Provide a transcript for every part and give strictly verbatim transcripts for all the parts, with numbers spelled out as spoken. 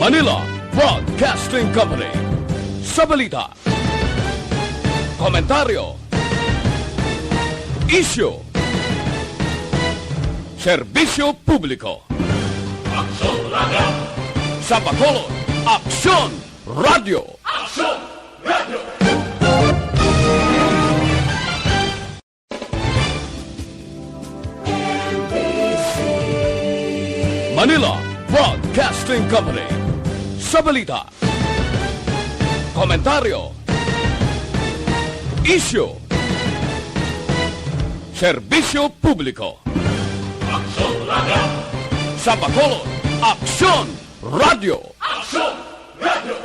Manila Broadcasting Company. Sa balita, komentaryo, isyu, serbisyo publiko. Aksyon Radio. Sa Bacolod, Aksyon Radio. Aksyon Radio. Manila Broadcasting Company. Sa balita, komentaryo, isyu, serbisyo publiko. Aksyon Radio. Sa Bacolod, Aksyon Radio. Aksyon Radio.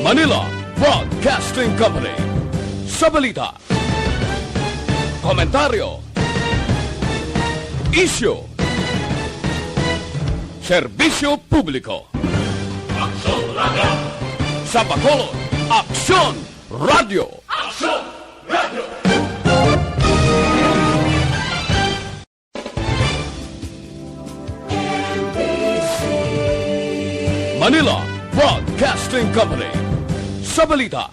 Manila Broadcasting Company. Sa balita, komentaryo, isyu, serbisyo publiko. Aksyon Radio. Sa Bacolod, Aksyon Radio. Aksyon Radio. Manila Broadcasting Company. Sa balita,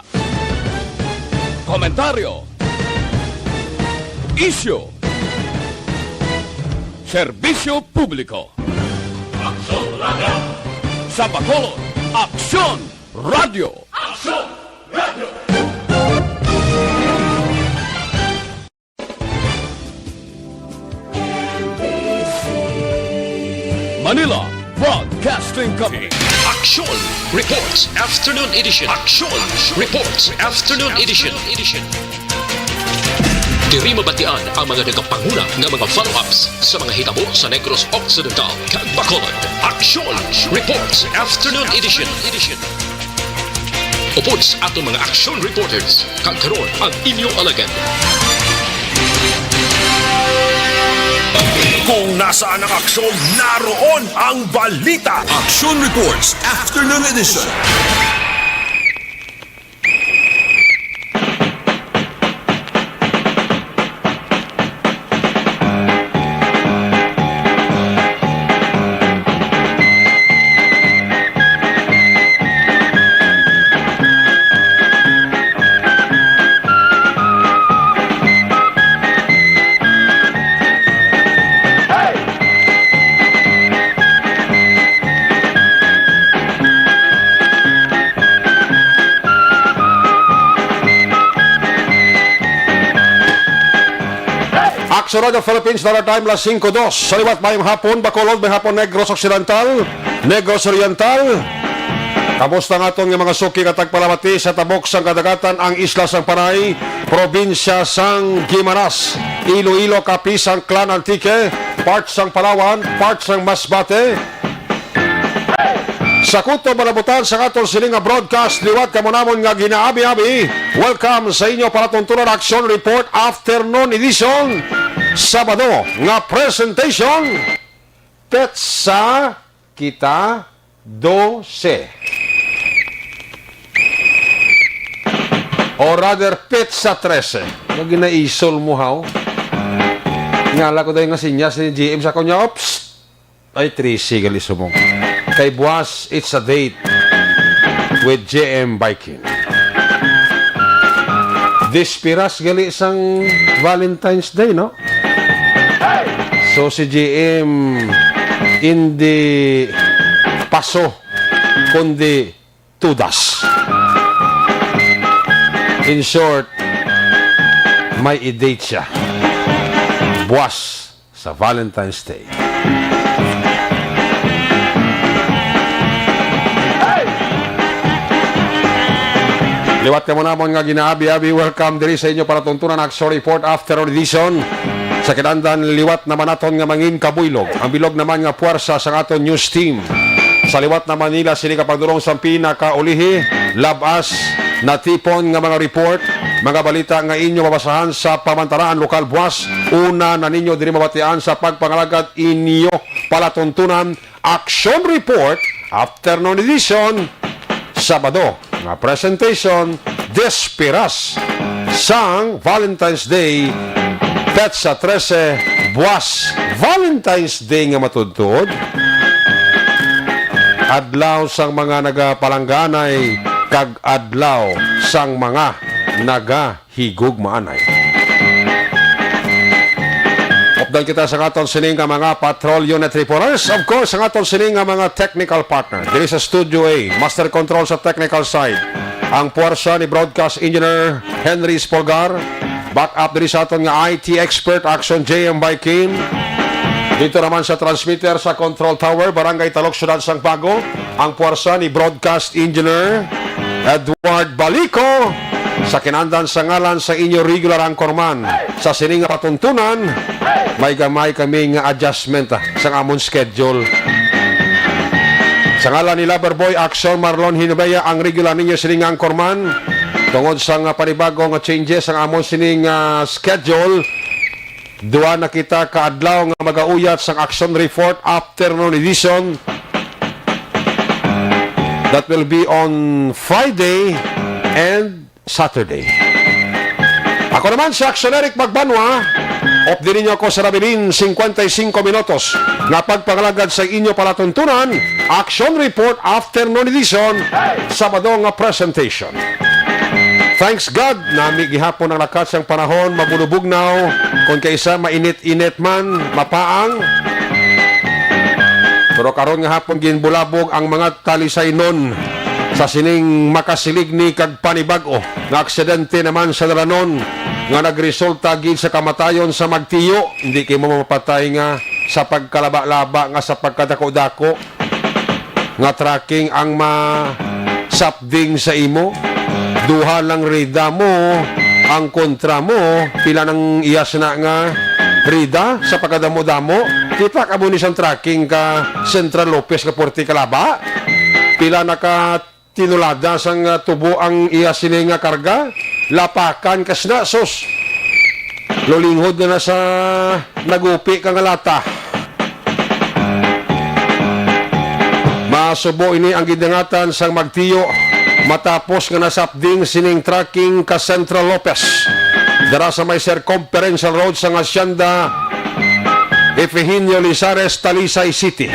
komentaryo, isyu, serbisyo publiko. Aksyon Radio. Sa Bacolod, Aksyon Radio. Aksyon Radio. Manila Broadcasting Company. Aksyon Reports Afternoon Edition. Aksyon Reports Afternoon Edition. Diri mabatian ang mga nagapanguna nga mga follow-ups sa mga hitabo sa Negros Occidental kag Bacolod. Aksyon Reports Afternoon Edition. Upod sa aton mga action reporters, kag karon ang inyo alagad. Kung nasaan ang aksyon, naroon ang balita. Action Reports Afternoon Edition. Aksyon Radio Philippines, Dollar Time, las singko dos. Sa liwat, mayong hapon, Bacolod, may hapon, Negros Occidental, Negros Oriental. Kamusta nga aton nga mga suki nga tagpalamati sa tabok sang kadagatan, ang isla sang Panay, probinsya sang Guimaras, Iloilo, Capiz, Anclan, Antique, part sang Palawan, part sang Masbate, sa kutob malabutan sa aton sini nga broadcast, liwat kamo namon nga ginaabi-abi. Welcome sa inyo palatuntunan Action Report Afternoon Edition, Sabado nga presentation, Petsa Kita dose. Or rather, Petsa trese. Nga ginaisol mo, haw? Ngala ko daw nga sinyas ni G M sa kunya, ops! Ay, trese gali subong. Kay buwas, it's a date with J M Biking. Dispiras gali sang Valentine's Day, no? So, si J M, hindi paso, kundi tudas. In short, may i-date siya buwas sa Valentine's Day. Liwat kamo namon nga ginaabi-abi, welcome diri sa inyo palatuntunan, Action Report Afternoon Edition. Sa kinahanglan, liwat naman naton nga mangin kabuylog, ang bilog naman nga puwersa sa aton news team. Sa liwat naman nila, sini ka pagdulong sa pinakaulihi, labas natipon nga mga report, mga balita nga inyo mabasahan sa pamantalaan lokal buwas. Una na ninyo diri mabatian sa pagpangalagad inyo palatuntunan, Action Report, Afternoon Edition, Sabado, nga presentation, Despiras. sang Valentine's Day, petsa trese, buas Valentine's Day nga matuod-tuod, adlaw sang mga nagapalangganay, kag adlaw sang mga nagahigugmaanay. Updan kita sa aton sini nga mga patrol unit reporters. Of course, ang aton sini nga mga technical partner. Diri sa Studio A, master control sa technical side, ang puwersa ni Broadcast Engineer Henry Espolgar. Back up diri sa aton nga I T expert, Action J M Baikin. Dito naman sa transmitter sa Control Tower, Barangay Talok, Siyudad sang Bago, ang puwersa ni Broadcast Engineer Edward Balico. Sa kinandan, sa ngalan sa inyo regular anchorman, sa sining nga patuntunan, may gamay kami nga adjustment, ah, sa amon schedule. Sa ngalan ni Loverboy Action Marlon Hinubaya, ang regular ninyo sining nga anchorman, tungod sa nga panibago nga changes ang amon sining, ah, schedule, duha na kita ka adlaw nga magauyat sang Action Report Afternoon Edition. That will be on Friday and Saturday. Ako naman si Action Eric Magbanwa. Updi ninyo ako sa nabilin singkwenta y singko minutos nga pagpangalagad sa inyo palatuntunan, Action Report Afternoon Edition, Sabado nga presentation. Thanks God, nami gihapon ang lakat sang panahon, mabulubugnaw, kon kaisa mainit-init man, mapaang. Pero karon nga hapon ginbulabog ang mga talisaynon sa sining makasiligni kag panibag-o nga aksidente naman sa dalanon nga nagresulta gid sa kamatayon sa magtiyo. Hindi kay mo mapatay nga sa pagkalaba-laba nga sa pagkadako-dako nga tracking ang masapding sa imo. Duha lang rida mo ang kontra mo. Pila nang iyas na nga rida sa pagkadamo-damo. Kita ka mo ni sang tracking ka Central Lopez nga Puerto Calaba. Pila na ka tinulada sang, ah, tubo ang iya sini nga karga. Lapakan ka sina, sus. Lulinghod na na sa nagupi ka nga lata. Masubo ini ang gidangatan sang magtiyo matapos nga nasapding sining tracking ka Central Lopez dara sa may Circumferential Road sang Hacienda Efigenia Lizares, Talisay City.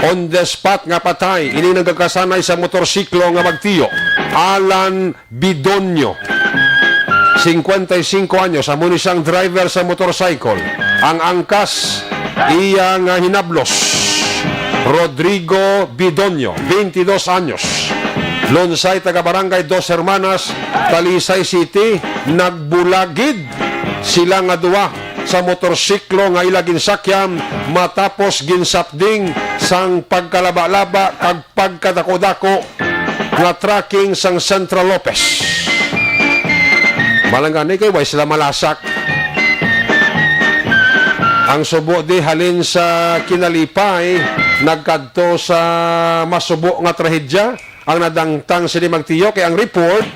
On the spot nga patay ini nagakasanay sa motorsiklo nga magtiyo, Alan Bidonyo, singkwenta y singko anyos, amo ni siyang driver sa motorcycle. Ang angkas iya nga hinablos, Rodrigo Bidonyo, twenty-dos anyos, Lonsay, taga Barangay Dos Hermanas, Talisay City. Nagbulagid sila nga duha sa motorsiklo nga ila ginsakyan matapos ginsapding sang pagkalabalaba kag pagkadako-dako nga tracking sang Central Lopez. Malanggani kay way sila malasak. Ang subo di halin sa kinalipay nagkadto sa masubo nga trahedya ang nadangtang sini magtiyo, kay ang report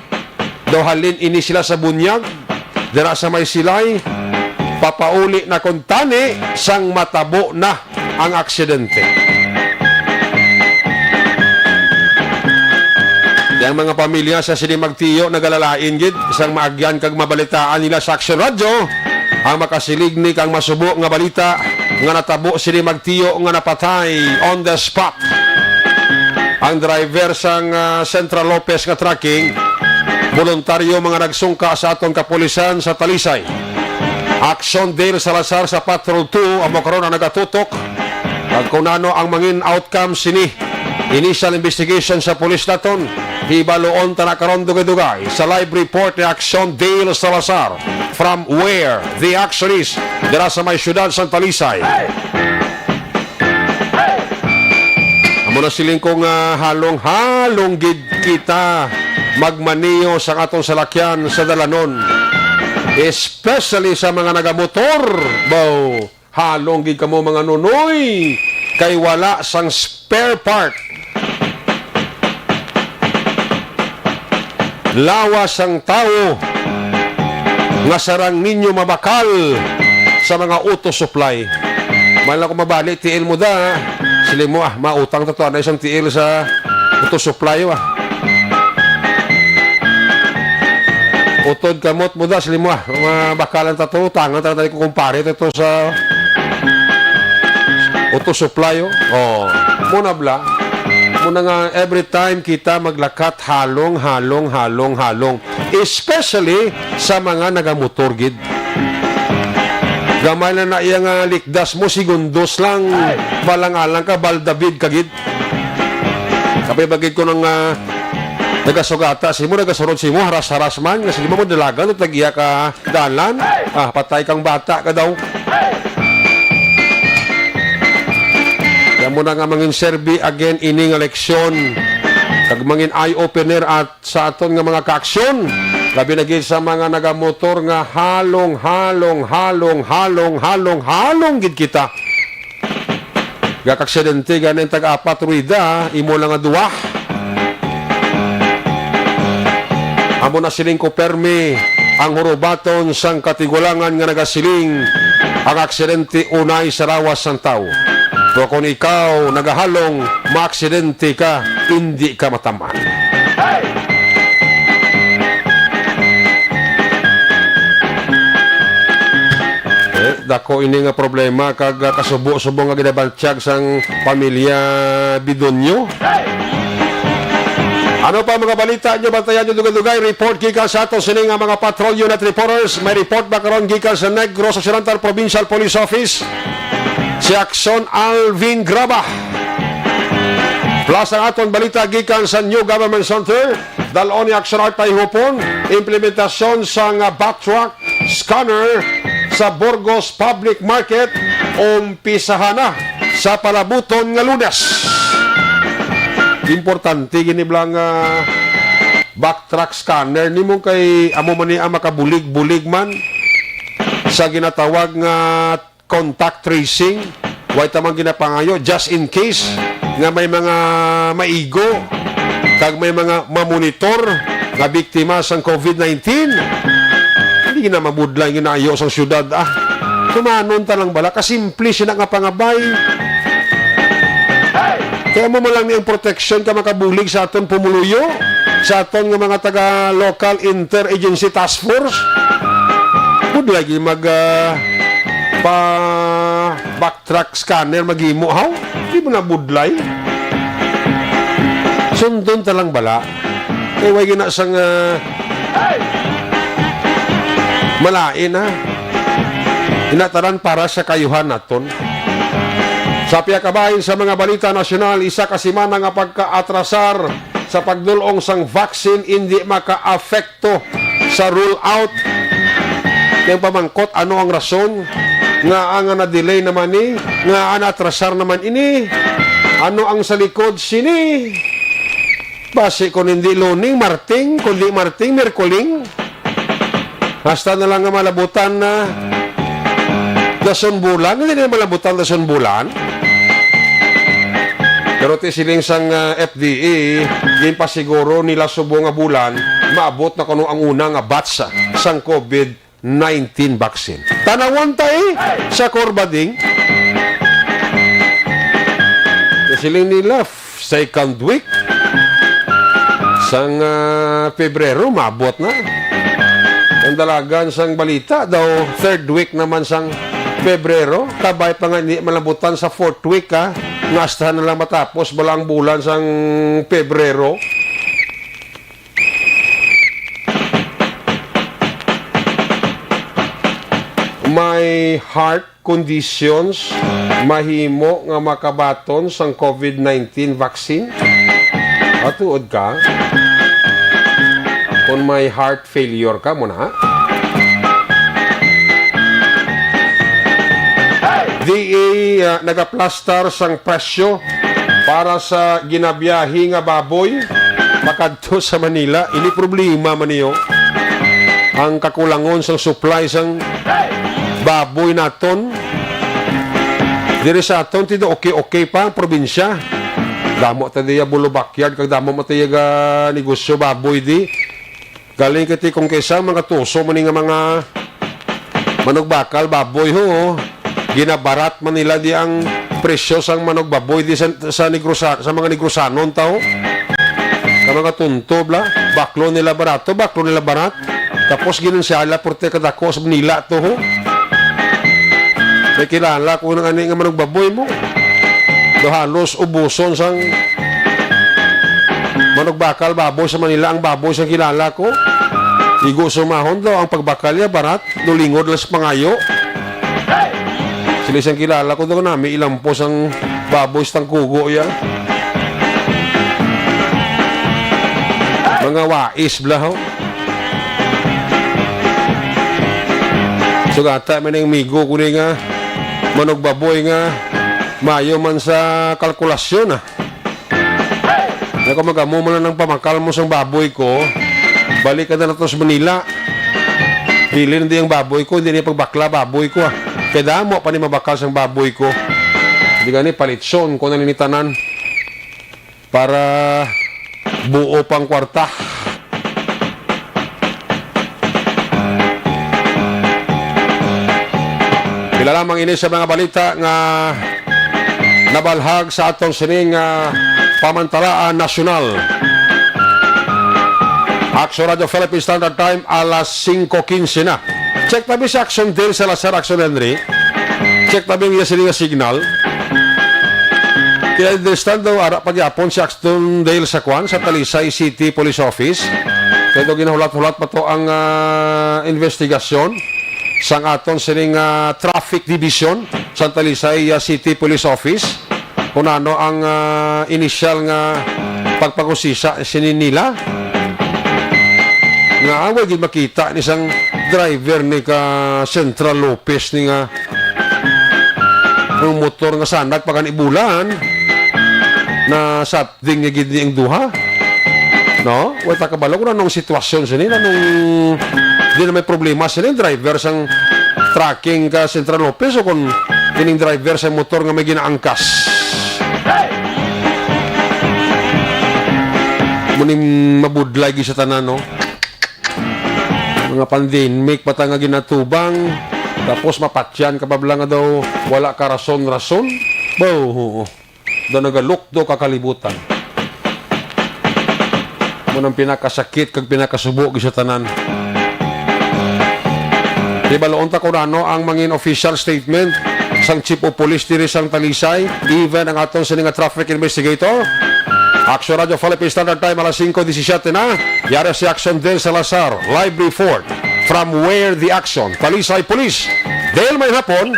daw halin ini sila sa bunyag dira sa may Silay, papauli na kuntani sang matabo na ang aksidente. Ang mga pamilya sa sini magtiyo nagalalain gid sang maagyan kag mabalitaan nila sa Action Radyo ang makasilig ni kang masubo nga balita nga natabo sini magtiyo nga napatay on the spot. Ang driver sang, ah, Central Lopez nga trucking, voluntaryo mga nagsungka sa aton kapulisan sa Talisay. Action Dale Salazar sa Patrol two amo karon ang nagatutok kag kung ano ang mangin outcome sini. Initial investigation sa pulis naton, hibaluon ta na karon dugay-dugay sa live report ni Action Dale Salazar from where the action is dira sa may siyudad sang Talisay. Amo na siling ko nga halong-halong gid kita magmaneho sang aton salakyan sa dalanon, especially sa mga nagamotor. Baw, halong gid kamo, mga nunoy, kay wala sang spare part. Lawas sang tawo nga sarang ninyo mabakal sa mga auto supply. Mahal ako mabali, T L mo da. Sili mo, ah, mautang to, to, ano isang T L sa auto supply, ah. Utod kamot mo das limo, ah. Mga bakalan ta to, tangan ta tayo ko kumpare to, to sa auto supply, oh. Oh, mo na bla. Mo na nga every time kita maglakat, halong, halong, halong, halong. Especially sa mga nagamotor gid. Gamay na na iya nga likdas mo, segundos lang, balang-alang ka, baldavid ka gid. Kapay bagid ko nang, ah, nagasugata simo, nagasurod simo, haras-haras man, nga sige mo, dalagan, o tag-iya ka dalan. Ah, patay kang bata ka daw. Kaya mo na nga mangin serbi again ini nga leksyon. Kag mangin eye-opener at sa aton nga mga kaaksyon. Labi na gid sa mga nagamotor nga halong, halong, halong, halong, halong, halong gid kita. Gakaksidente ganing tag-apat rueda, imo lang nga duwa. Amo na siling ko permi ang hurubaton sang katigulangan nga nagasiling, ang aksidente unay sa lawas sang tawo. Pero kung ikaw nagahalong, maaksidente ka, indi ka matamaan. Eh, dako ini nga problema kag, ah, kasubo-subo nga ginabantyag sang pamilya Bidonyo. Ano pa mga balita nyo? Bantayan nyo dugay-dugay. Report gikan sa ato sini nga mga patrol unit reporters. May report ba karon gikan sa Negros Occidental Provincial Police Office? Si Akson Alvin Graba. Plus ang aton balita gikan sa New Government Center. Dal-on ni Akson Artay Hupon, implementasyon sang backtrack scanner sa Burgos Public Market, umpisahan na sa palabuton nga Lunes. Importante gini bala nga backtrack scanner nimo kay amo man ni ang makabulig-bulig man sa ginatawag nga contact tracing, way ta man ginapangayo, just in case nga may mga maigo kag may mga mamonitor nga biktima sang covid nineteen. Hindi na mabudlay ang ginaayo sang syudad, ah. Tumanon ta lang bala, kasimple sina nga pangabay. Kaya mo man lang ni ang proteksyon ka makabulig sa aton pumuluyo, sa aton nga mga taga local interagency task force. Budlay gyud mag, ah, pa backtrack scanner maghimo, haw? Di mo na budlay. Sundon ta lang bala. Eh, way gina sang, ah, malain, ha? Inataran para sa kayuhan naton. Sa pihak kabahin sa mga balita nasyonal, isa ka semana nga pagkaatrasar sa pagdul-ong sang vaccine indi maka-affect to sa rule out. Kay pamangkot, ano ang rason nga ang na-delay naman ni, nga ang atrasar naman ini? Ano ang sa likod sini? Basi kung hindi Luning, Marting, kundi Marting, Merkuling. Hasta na lang nga malabutan na dason bulan, hindi na malabutan dason bulan. Pero ti siling sang, ah, F D A, ginpasiguro nila subong nga bulan, maabot na kuno ang una nga batch, ah, sang covid nineteen vaccine. Tanawon ta, eh, sa Corbading. Ti siling nila, second week sang, ah, Pebrero, maabot na. Ang dalagan sang balita daw, third week naman sang Pebrero, kabay pa nga hindi malabutan sa fourth week, ha, nga hasta na lang matapos bala ang bulan sang Pebrero. May heart conditions mahimo nga makabaton sang covid nineteen vaccine? Atuod ka? Kung may heart failure ka, mo na? D A, ah, nagaplastar sang presyo para sa ginabiyahe nga baboy makadto sa Manila. Ini problema man niyo. Ang kakulangon sang supply sang baboy naton. Diri sa aton, tido okay-okay pa ang probinsya. Damo ta diya bulo backyard, kag damo mo ta diya ga negosyo baboy di. Galing kay ti kung kaysa mga tuso man nga mga manugbakal, baboy ho, ginabarat man nila di ang presyo sang manugbaboy di sa, sa Negrosa-, sa mga Negrosanon taw. Sa mga tunto bla, baklo nila barato, baklo nila barat. Tapos ginansyala, porte kadako sa Manila to, ho. May kilala ko nang ani nga manugbaboy mo. Do halos ubuson sang manugbakal baboy sa Manila ang baboy sang kilala ko. Igo sumahon daw ang pagbakal niya, barat. Lulingod lang sa pangayo. Sila siyang kilala ko doon, nami ilampos ang baboy sa tangkugo, ya. Mga wais, bla, ho. Sugata, may nang migo ko ni nga manugbaboy nga mayo man sa kalkulasyon, ah. Nga kung magamo man lang ng pamakal mo sang baboy ko, balik ka na nato sa Manila. Bilin di ang baboy ko, hindi niya pagbakla baboy ko, ah. Kaya damo pa ni mabakal sang baboy ko. Hindi gani, palitson ko na nini tanan para buo pang kwarta. Pila lamang ini sa mga balita nga nabalhag sa aton sining, ah, pamantalaan nasyonal. Action Radio Philippine Standard Time, alas singko quince na. Check tabi si Action Dale Salazar, Action Henry. Check tabi ang iya sini nga signal. Kaya understand daw, ara pagyapon si Action Dale sa kwan, sa Talisay City Police Office. Kaya daw ginahulat-hulat pa to ang, ah, investigasyon sang aton sining, ah, Traffic Division sa Talisay, ah, City Police Office. Kung ano ang, ah, inisyal nga pagpangusisa sini nila. Nga away gid makita ni sang driver ni ka Central Lopez ni nga ang motor nga sanag pa gani bulan na sapding nga gid ni ang duha. No? Wa ta kabalo kung anong sitwasyon sini, anong di na may problema sini, driver sang trucking ka Central Lopez o kung kining driver sa motor nga may ginaangkas. Muning mabudlay gid sa tanan, no? Mga pandemic pa ta nga ginatubang, tapos mapatyan ka pa bala nga daw wala ka rason-rason. Bo, daw nagalukdo ka kalibutan. Mo nang pinakasakit kag pinakasubo gid sa tanan. Di baloon ta kung ano ang mangin official statement sang Chief of Police diri sang Talisay, even ang aton sini nga traffic investigator. Action Radio Philippine Standard Time, alas singko disisiete na. Yari si Action Dale Salazar, live report from where the action, Talisay Police. Dale, may hapon.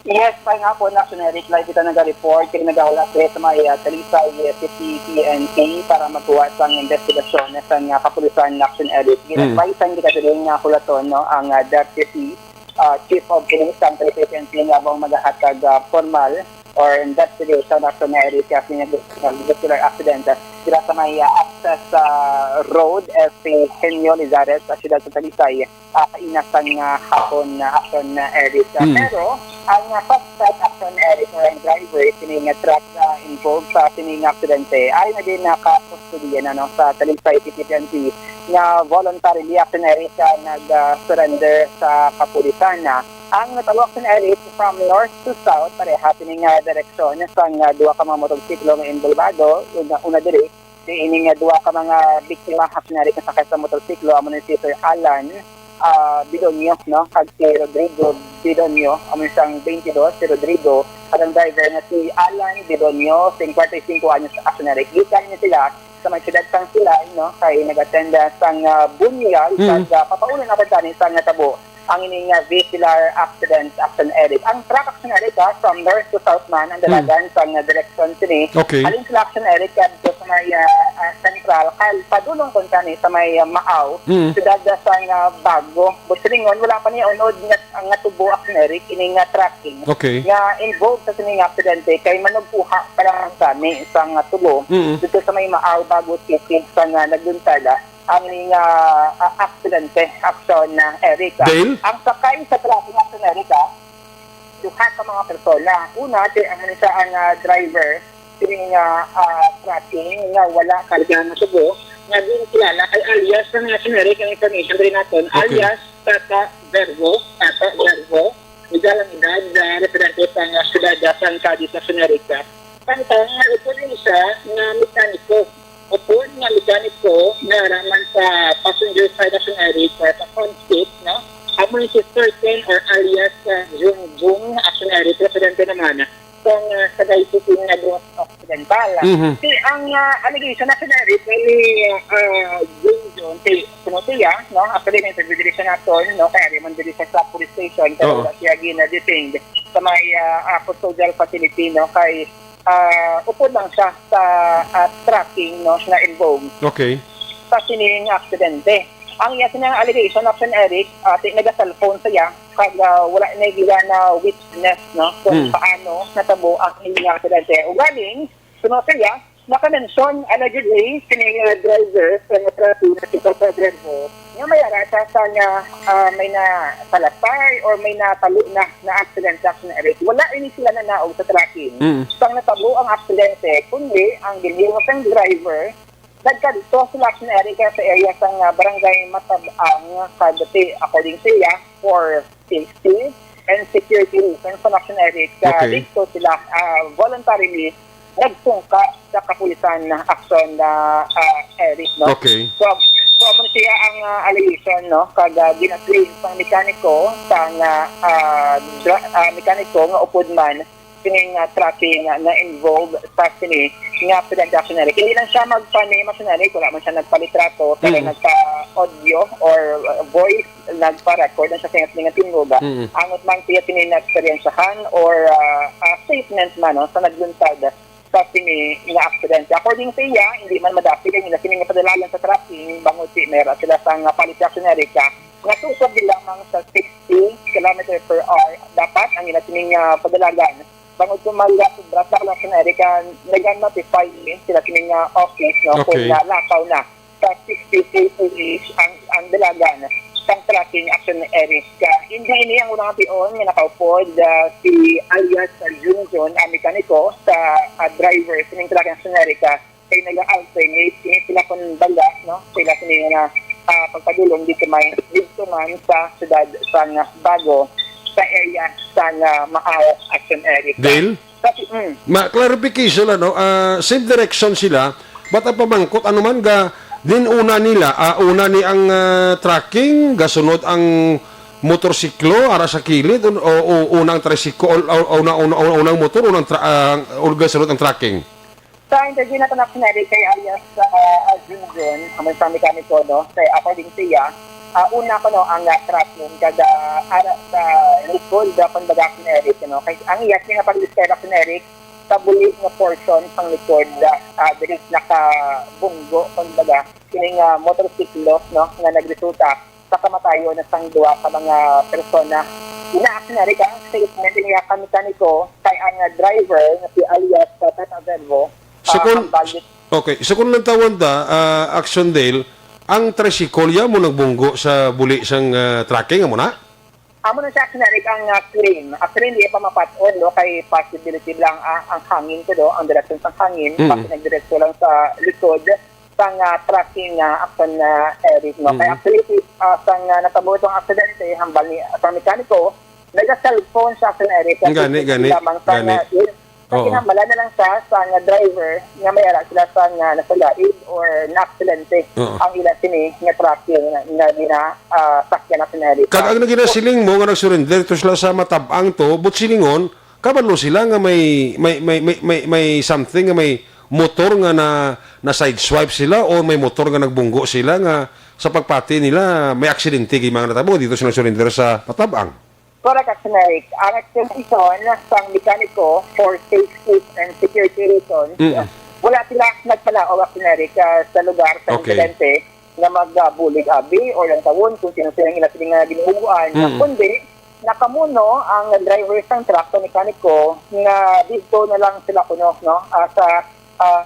Yes, may hapon, Action Eric. Live kita naga-report kay nagahulat diri sa may, ah, Talisay, ah, City P N P para magkuha sang investigasyon sa nga kapulisan, Action Eric. Mm. Ginadvisean kita diri nga hulaton, no, ang, ah, Deputy, ah, Chief of Police sang Talisay P N P nga bang magahatag, ah, formal or investigation, Action Eric, sa nga vehicular accident dira sa may, ah, access, ah, road, S P Henyo Lizares, sa siyudad sa Talisay, ah, ina sang, ah, hapon, ah, hapon, ah, Eric. Ah, Mm. Pero ang, ah, suspect, Action Eric, or ang driver sini nga truck nga involved sa sini nga aksidente, ay na din nakakustodiya na, no, sa Talisay City P N P nga voluntarily, Action Eric, ah, nag, ah, surrender sa kapulisan na. Ang natabo, Action Eric, from north to south, pareha sini nga direksyon sang, ah, duha ka mga motorsiklo nga involbado, una, una diri, si ini nga duha ka mga biktima, Action Eric, nga sakay sa motorsiklo, amo ni si Sir Alan, ah, Bidonio, no, kag si Rodrigo Bidonio, amo ni sang twenty-dos, si Rodrigo, kag ang driver nga si Alan Bidonio, singkwenta y singko anyos, Action Eric. Gikan ni sila sa may siyudad sang Silay, no, kay nag-attend sang, ah, bunyag, Mm. kag, ah, papauna na gani sang natabo ang ini nga vehicular accident, Action Eric. Ang truck, Action Eric, ah, from north to south man ang Mm. dalagan sang direksyon sini. Okay. Halin sila, Action Eric, kadto sa may, ah, ah, sentral, kal-, padulong kon kani sa may, ah, Maaw, Mm. siyudad sang, ah, Bago. Busilingon, wala pa niya unod nga, nga tubo, Action Eric, ini nga tracking. Okay. Nga involved sa sini nga aksidente kay manugkuha pa lang kami sang tubo Mm. dito sa may Maaw, Bago City, sa nga nagduntala ang ini nga, ah, aksidente, Action, ah, Eric. Dale? Ang sakay sa truck nga, Action Eric, ah, duha ka mga persona. Una, si, ang isa ang, ah, driver, sini nga, ah, trucking nga wala karga nga tubo, nga ginkilala kay alias, ang, Action Eric, ang information diri naton, Okay. alias Tata Verbo, Tata Verbo, legal ang edad, ah, residente sa, ah, siyudad, ah, San Cadiz, Action Eric. Samtang, ah, ito rin siya nga mekaniko. upod nga mekaniko nga ara man sa passenger side, Action Eric, or sa front seat, no? Amo ni si Sir Ken or alias, ah, Jung Jung, Action Eric, presidente naman sang, ah, Sagay City Negros Occidental. Mhm. Si ang, ah, allegation, Action Eric, ni, ah, Jung Jung, si, kuno siya, no? Actually, na-interview diri siya naton, no? Kaya di man diri siya sa police station, pero Oo. wala siya gina-detained sa may, ah, ah, custodial facility, no? Kay, ah, upod lang siya sa, ah, trucking, no, nga involved Okay. sa sining aksidente. Ang iya sining allegation, Action Eric, ah, ti-, nagaselfon siya, kag, ah, wala na gila na witness, no, kung Hmm. paano natabo ang ining aksidente. Ugaling, suno siya, naka-mention, allegedly, sining, ah, driver sa nga trucking na si Papa Dreadful, nga may ara siya sa nga, ah, may nasalapay or may natabo na, na aksidente, Action Eric. Wala ini sila nanaog sa trucking. Mm. Sang natabo ang aksidente, kundi ang ginhimo sang driver, nagkadto sila, Action Eric, sa area sang, ah, barangay Matabang, kag ti-, according sa iya, for safety and security reasons, Action Eric, ah, Okay. dito sila, ah, voluntarily nagsungka sa kapulisan na aksyon na, ah, Eric, no? Okay. So, so, amo na siya ang, ah, allegation, no? Kag, ah, gina-claim sang mekaniko, sang, ah, ah, dra-, ah, mekaniko nga upod man sining, ah, trucking nga na-involve sa sini nga aksidente, Action Eric. Hindi lang siya magpa-name, Action Eric, wala man siya nagpalitrato, pero Mm. nagpa-audio or, ah, voice, nagpa-record lang siya sa iyang nga tingog. Mm. Angot man siya sini na-eksperyensyahan or, ah, ah, statement man, no, sa nagluntad sa sini nga aksidente. According sa iya, hindi man madapig ang ila sini nga padalagan sa trucking, bangod si mera sila sa nga palit sa Action Eric, ah, nga tusog di lamang sa sixty kilometer per hour dapat ang ila sini nga padalagan. Bangod kung mag-, sobra sa Action Eric, ah, nag-notify sila sini nga office, no, kung Okay. nalakaw na sa sixty K P H ang, ang dalagan sang trucking, Action Eric. Ah, hindi ini ang unang tion nga nakaupod, ah, si alias, ah, Junjun, ang mekaniko sa, ah, driver sining trucking, Action Eric, ah, kay naga-alternate ini sila, kumbaga, no, sila sini nga, ah, pagpadulong dito may, dito man sa siyudad sang Bago, sa area sang Maaw, Action Eric. Dale? Kasi, mm. Ma-, clarification lang, no? Ah, same direction sila, but ang pamangkot, ano man ga, din una nila, ah, una ni ang, ah, trucking, gasunod ang motorsiklo, ara sa kilid, o, o, o una ang tricycle, o, o, una, una, una, una ang motor, una ang tra-, ah, o gasunod ang trucking? Sa interview nato, Action Eric, kay alias, ah, Junjun, ang may mekaniko, no? Kay according siya, ah, una ko, no, ang, ah, trucking, kada ara sa likod, ah, kumbaga, Action Eric, no? Kay ang iya, nga pag-describe, Action Eric, sa buli nga portion sang likod, ah, ah, diri nakabunggo, kumbaga, kining, ah, motorsiklo, no, nga nagresulta sa kamatayon sang duha ka mga persona. Ina, Action Eric, ang statement niya ka mekaniko kay ang, ah, driver nga si alias, ah, Tata Verbo, So, ah, kung, ang balik. Okay, so kung lantawon ta, ah, Action Dale, ang tricycle ya mo nagbunggo sa buli sang, ah, trucking, amo na? Amo na siya, Action Eric, ang, ah, claim. Actually, hindi pa mapat-on, no, kay possibility lang, ah, ang hangin ko, no, ang direksyon sa hangin, Mm. kasi nagdiretso lang sa likod sang, ah, trucking, ah, Action, ah, Eric, no. Kaya Mm. actually, ah, sang, ah, natabo itong aksidente, hambal ni, sa mekaniko, nag-cellphone sa Action Eric, Gani, kasi gani, lamang sa, gani. ah, yun, sa Oo. kinahanglan na lang siya sa nga driver nga may ara sila sa nga nasulaid or naaksidente Oo. ang ila sini nga trucking nga gina, ah, sakyan na sinari. Kag ang ginasiling mo nga nag-surrender to sila sa Matabang to, but silingon, kabalo sila nga may, may, may, may, may, may something nga may motor nga na, na sideswipe sila o may motor nga nagbunggo sila nga sa pagpati nila may aksidente gid mga natabo dito sila surrender sa Matabang. Correct, Action Eric. Ang explanation sang mekaniko for safety and security reasons, Mm. wala sila nagpalaog, Action Eric, ah, sa lugar sa Okay. insidente nga magbulig abi or lantawon kung sino sila ang ila sila nga ginbubuan. Mm. Kundi, nakamuno ang driver sang truck sa mekaniko nga dito na lang sila kuno, no? Ah, sa, ah,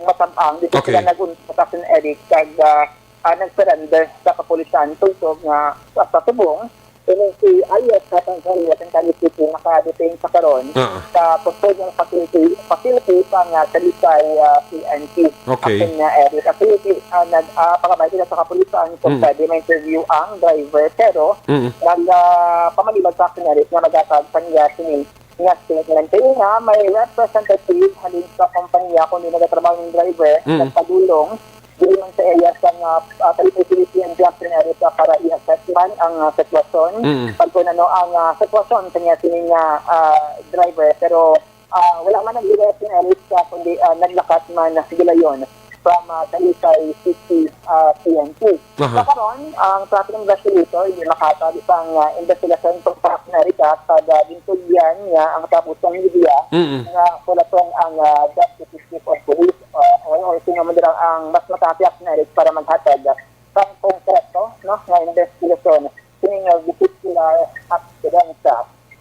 Matabang, dito Okay. sila nag-unsa sa Action Eric kag, ah, ah, nag-surrender sa kapulisan. Sultog nga sa, sa subong, ini si alias Tatang Harry, ang Cali City, naka-detain sa karon Oo. sa custodial facility, facility sa nga Talisay, ah, P N P. Okay. Action nga Eric. Actually, si, ah, nag, ah, pangabay sila sa kapulisan kung Mm. pwede ma-interview ang driver, pero Mm. nag, ah, pamalibad sa Action Eric nga maghatag sa niya sini Nga statement. Kaya nga, may representative halin sa kompanya kundi nagatrabaho ng driver Mm. nagpadulong dili man sa area sa nga, ah, Talisay City P N P Action Area para i-assess man ang, ah, sitwasyon. Mm. Pag kung ano ang, ah, sitwasyon kanya sini nga, ah, driver. Pero, ah, wala man nagbigay Action Area sa kundi, ah, naglakat man gilayon from, ah, Talisay City, ah, P N P. Aha. Sa karon, ang traffic investigator hindi makatag isang, ah, investigasyon kung sa Amerika sa gintugyan niya ang tapos ng media Mm-mm. nga pulaton ang, ah, deputy chief of police, ah, or, or sino man dira ang mas makatiyak na para maghatag sang konkreto, no, nga investigasyon kining, ah, vehicular accident.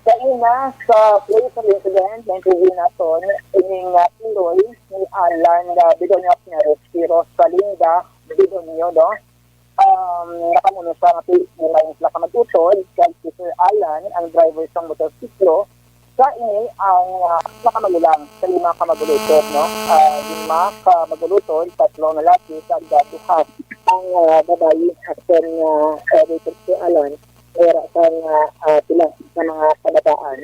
Sa ina, sa place of incident, na-interview naton ining, ah, iloy ni Alan, ah, Bidonyo Acneres, si Rosalinda Bidonyo, no? Um, nakamuno siya nga si Ilan sila ka mag-utod, kag si Sir Alan, ang driver sang motorsiklo, sa ini ang, ah, nakamagulang sa lima ka mag-utod, no? Ah, lima ka mag-utod, tatlo nga lalaki, kag duha ang, ah, babayi, aton nga, ah, si Sir Alan, wala sang, ah, ah, pila sa mga kabataan,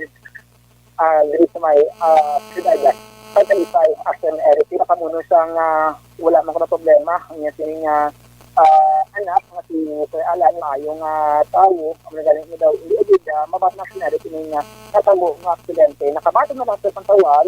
ah, diri sa may, ah, siyudad. Pagkalipay, Action Area, pinakamuno siya nga wala man kuno problema. Ang iya sining, ah, ah, anak nga si Sir Alan, maayo nga tawo, ang nagaling mo daw, hindi agad, ah, mabat na sinari kini nga natabo nga aksidente. Nakamatod na lang sa pantawal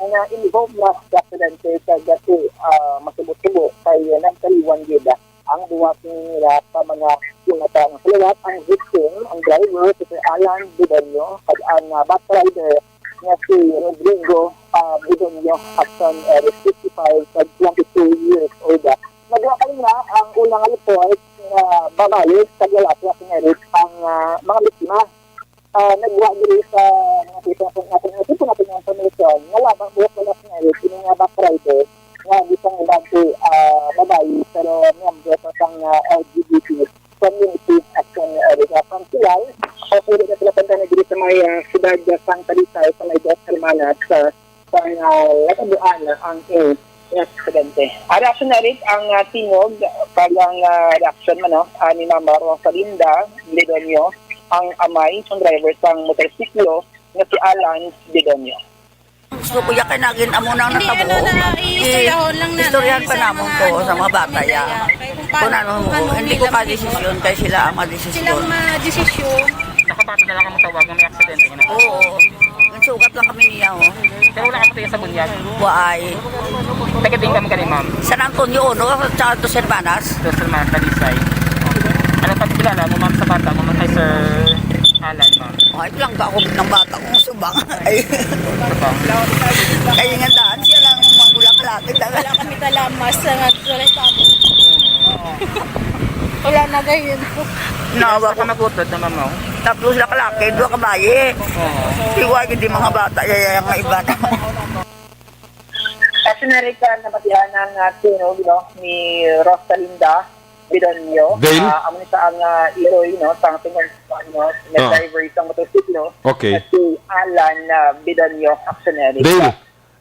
nga involved na sa aksidente kag si, ah, masubo-subo kay nagkaliwan gid ang duha kini nila sa mga sungatan. Sa liwat, ang victim, ang driver, si Sir Alan Bidanyo, kag ang, ah, bus rider nga si Rodrigo, ah, Bidanyo, Action Area fifty-five kag twenty-two years old. Nagwakay na ang unang report nga babayi kag lalaki nga pinarit ang, ah, mga biktima. Ah, nagwa diri sa mga kita sa natin, natin po natin ang information nga labang buhok wala sa ngayon, kini nga bus rider nga bisang ilang si, ah, babayi, pero miyembro sa sang, ah, L G B T community. Action Area. From Silay, o pwede na sila punta na diri sa may, ah, siyudad sa Santa Rita, sa may Dos Hermanas, sa, sa, ah, Latabuan, ang, eh, aksidente. Ari, Action Area, ang, ah, tingog, kag ang, ah, reaksyon man, no, ah, ni Mama Rosalinda Ledonio, ang amay sang driver sang motorsiklo nga si Alan Ledonio. Gusto ko ya kay nagin amo nang Hindi, natabo. ano na, i-istoryahon lang na, Istoryahan pa sa namon mga to ano, sa mga bata, pamilya, ya. Kay kung Kung paano, ano mo, kung ano hindi ko nila ka desisyon, kay sila ang madesisyon. Silang madesisyon. Nakabato na lang ang tawag nga may aksidente nga na. Oo. Nagsugat lang kami niya, oh. Pero wala ka matay sa bunyag. Waay. Taga din kami kani, ma'am. San Antonio, no? Sa Dos Hermanas. Dos Hermanas, Talisay. Ano pagkilala mo, ma'am, sa bata mo, ma'am, kay Sir Alan, ma'am? Ay, lang ba ako ng bata kong subang? Ay. Subang. Kaya nga daan siya lang ang manggulang lapit. Wala kami kalamas sa nagsulat sa amin. Wala na gayon. Nawa ko. Baka magutod na, ma'am, oh. Tapos sila kalaki, duha ka bayi. Oo. Siwa, hindi mga bata, yaya nga iba na. Sa Amerika, nabatian ang, ah, tingog, no, ni Rosalinda Bidonyo. Dale? Ah, amo ni sa ang, ah, iloy, no, sa ang tingog, no, may Ah. driver sa motorsiklo. Okay. At si Alan, ah, Bidonyo, aksyonero. Dale,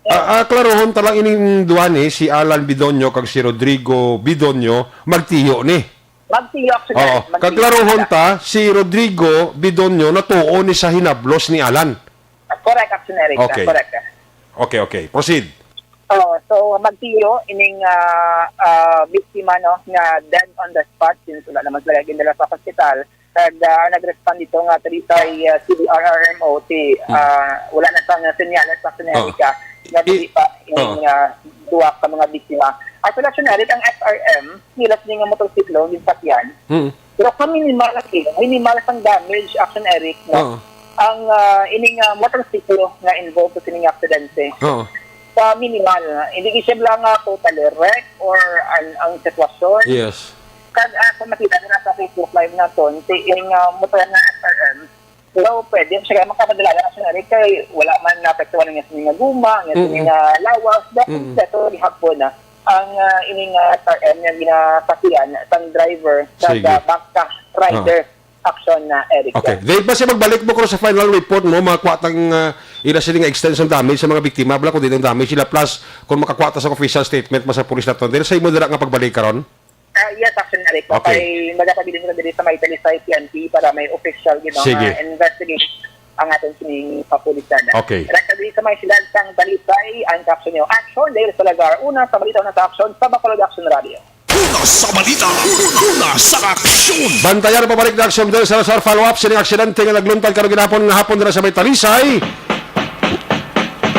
ah, ah, klarohon ta lang ining duha ni, si Alan Bidonyo kag si Rodrigo Bidonyo, magtiyo ni. Magtiyo, aksyonero. Oo. Magtiyo Kaklarohon sila. Ta, si Rodrigo Bidonyo natuo ni sa hinablos ni Alan. Correct, Action Eric. Okay. Correct. Okay, okay. Proceed. Oh, so magtiyo ining, ah, ah, biktima, no, nga dead on the spot since wala naman sila gindala sa hospital. Kag, ah, nag-respond dito nga Talisay, ah, C D R R M O, si, Hmm. ah, wala na sa nga senyales sa Action Eric, Oh. ah, nga dili I-, pa ining, oh. ah, duwa ka mga biktima. Actually, Action Eric, ang S R M, nila sini nga motorsiklo, ginsakyan. Hmm. Pero ka minimal lagi, minimal sang damage, Action Eric, no? Oo. Ang, ah, ining, ah, motorsiklo nga involved sa sining aksidente. Oo. Sa minimal, hindi siya lang nga totally wreck or an, ang sitwasyon. Yes. Kag, ah, kung makita nila sa Facebook Live naton, si ining, ah, motor nga S R M, so, pwede siya makapadala na, Action Eric, kay wala man naapektuhan ang sining nga guma, ang Mm-mm. sining nga lawas, Mm-mm. kompleto gihapon na ang, ah, ining, ah, S R M nga ginasakyan sang driver sa Sige. Bangka rider Ah. action na, Eric. Okay. Dave, basta magbalik mo ko sa final report mo, makakuha tang, ah, ila sila nga extensive damage sa mga biktima, bala kung di nang damage sila, plus kung makakuha ta sa official statement, mas sa pulis naton. Dahil sa imo dira nga pagbalik karon? Ah, yes, Action Eric. Okay. Kay magapabilin ko diri sa may Talisay P N P para may official, you know, Sige. nga investigation. ang aton sining kapulisan. Okay. Rasta diri sa may siyudad sang Talisay ang Aksyon News. Aksyon, Dale Salazar. Una sa balita, una sa aksyon, sa Bacolod Aksyon Radio. Una sa balita, una sa aksyon. Bantayan ang pabalik na aksyon, Dale Salazar. Follow up sining aksidente nga nagluntad karon ginhapon nga hapon dira sa may Talisay.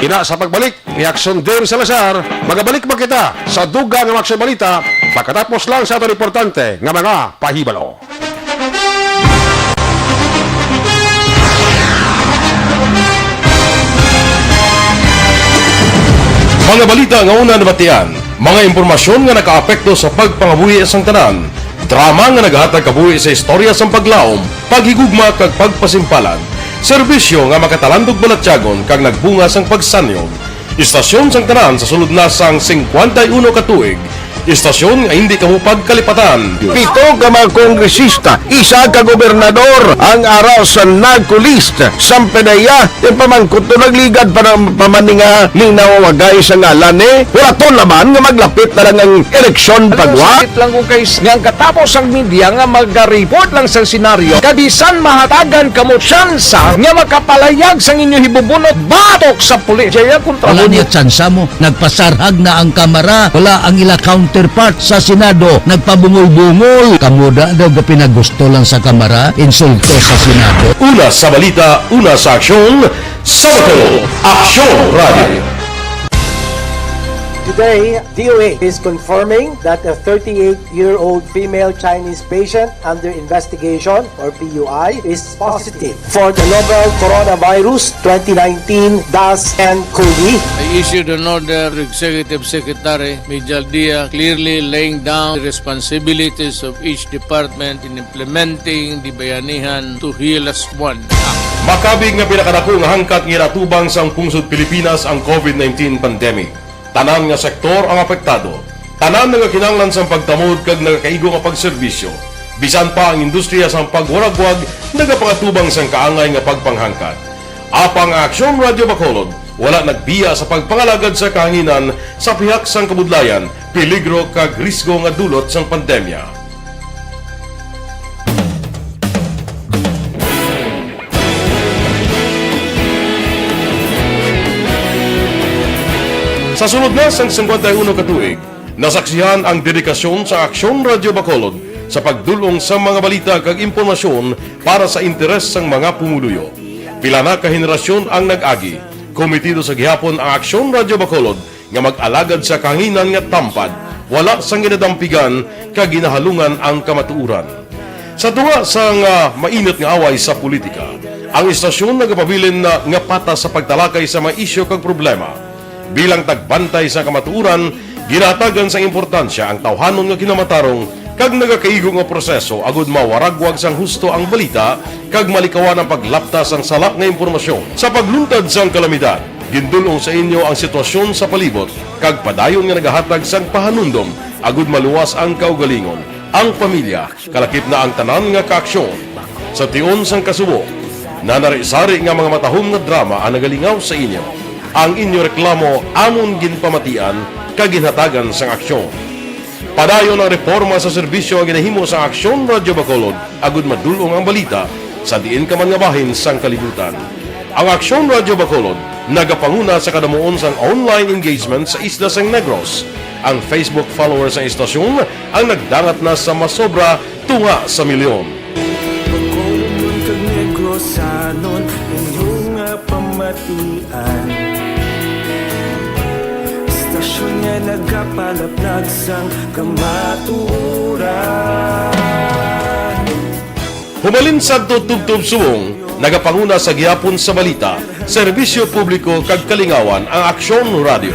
Ina sa pagbalik ni Aksyon Dale Salazar, magabalik pa kita sa dugang nga aksyon balita pagkatapos lang sa aton importante nga mga pahibalo. Mga balita nga una nabatian, mga impormasyon nga nakaapekto sa pagpangabuhi sang tanan, drama nga nagahatag kabuhi sa istorya sang paglaom, paghigugma kag pagpasimpalan, serbisyo nga makatalandog balatyagon kag nagbunga sang pagsanyog. Istasyon sang tanan sa sulod na sang singkwenta y uno ka tuig. Istasyon nga hindi kamo pagkalipatan. Pito ka mga kongresista, isa ka gobernador ang ara sa NARCOLIST. Sampe na iya, yung pamangkot to nagligad pa ng pamaninga ning nawawagay sa ngalan ni. Wala to laman nga maglapit na lang ang eleksyon pagwa. Sakit lang ko kay s-, nga ang katapos ang media nga magareport lang sa senaryo, kabisan mahatagan kamo tsansa nga makapalayag sang inyo hibubunot batok sa pulis. Jaya kontra Wala mo. Niya tsansa mo. Nagpasarhag na ang Kamara. Wala ang ila counterpart sa Senado. Nagpabungol-bungol. Kamo da daw ga pinagusto lang sa Kamara. Insulto sa Senado. Una sa balita, una sa aksyon, sa Bacolod Aksyon Radio. Today, D O A is confirming that a thirty-eight-year-old female Chinese patient under investigation, or P U I, is positive for the novel coronavirus twenty nineteen dash nine COVID. I issued an order to Executive Secretary Mijal Dia, clearly laying down the responsibilities of each department in implementing the Bayanihan to Heal Us One Act. Makabig nga pinakadako nga hangkat nga ginatubang sang pungsod Pilipinas ang COVID nineteen pandemic. Tanan nga sektor ang apektado. Tanan nagakinahanglan sang pagtamod kag nagakaigo nga pagserbisyo. Bisan pa ang industriya sang pagwaragwag nagapangatubang sang kaangay nga pagpanghangkat. Apang ang Aksyon Radyo Bacolod wala nagbiya sa pagpangalagad sa kahanginan sa pihak sang kabudlayan, peligro kag risgo nga dulot sang pandemya. Sa sulod na sang singkwenta y uno ka tuig, nasaksihan ang dedikasyon sa Aksyon Radyo Bacolod sa pagdul-ong sa mga balita kag impormasyon para sa interes sang mga pumuluyo. Pila na ka henerasyon ang nag-agi. Komitido sa gihapon ang Aksyon Radyo Bacolod nga mag-alagad sa kahanginan nga tampad, wala sang ginadampigan kag ginahalungan ang kamatuoran. Sa tunga sang, ah, mainit nga away sa politika, ang istasyon nagapabilin na nga patas sa pagtalakay sa mga isyu kag problema. Bilang tagbantay sa kamatuoran, ginahatagan sang importansya ang tawhanon nga kinamatarong kag nagakaigo nga proseso agud mawaragwag sang husto ang balita kag malikawan ang paglapta sang sala nga impormasyon. Sa pagluntad sang kalamidad, gindul-ong sa inyo ang sitwasyon sa palibot kag padayon nga nagahatag sang pahanumdom agud maluwas ang kaugalingon, ang pamilya, kalakip na ang tanan nga kaaksyon. Sa tion sang kasubo, nanari-sari nga mga matahom nga drama ang nagalingaw sa inyo. Ang inyo reklamo amon ginpamatian kag ginhatagan sang aksyon. Padayon ang reporma sa serbisyo nga ginahimo sang Aksyon Radyo Bacolod agud madul-ong ang balita sa diin ka man nga bahin sang kalibutan. Ang Aksyon Radyo Bacolod nagapanguna sa kadamuon sang online engagement sa isla sang Negros. Ang Facebook followers sang istasyon ang nagdangat na sa masobra tunga sa milyon. Bacolodnon kag Negrosanon, inyo nga pamatian. Istasyon nga nagapalaplag sang kamatuoran. Humalin sadto tubtob subong, nagapanguna sa gihapon sa balita, serbisyo publiko kag kalingawan ang Aksyon Radyo.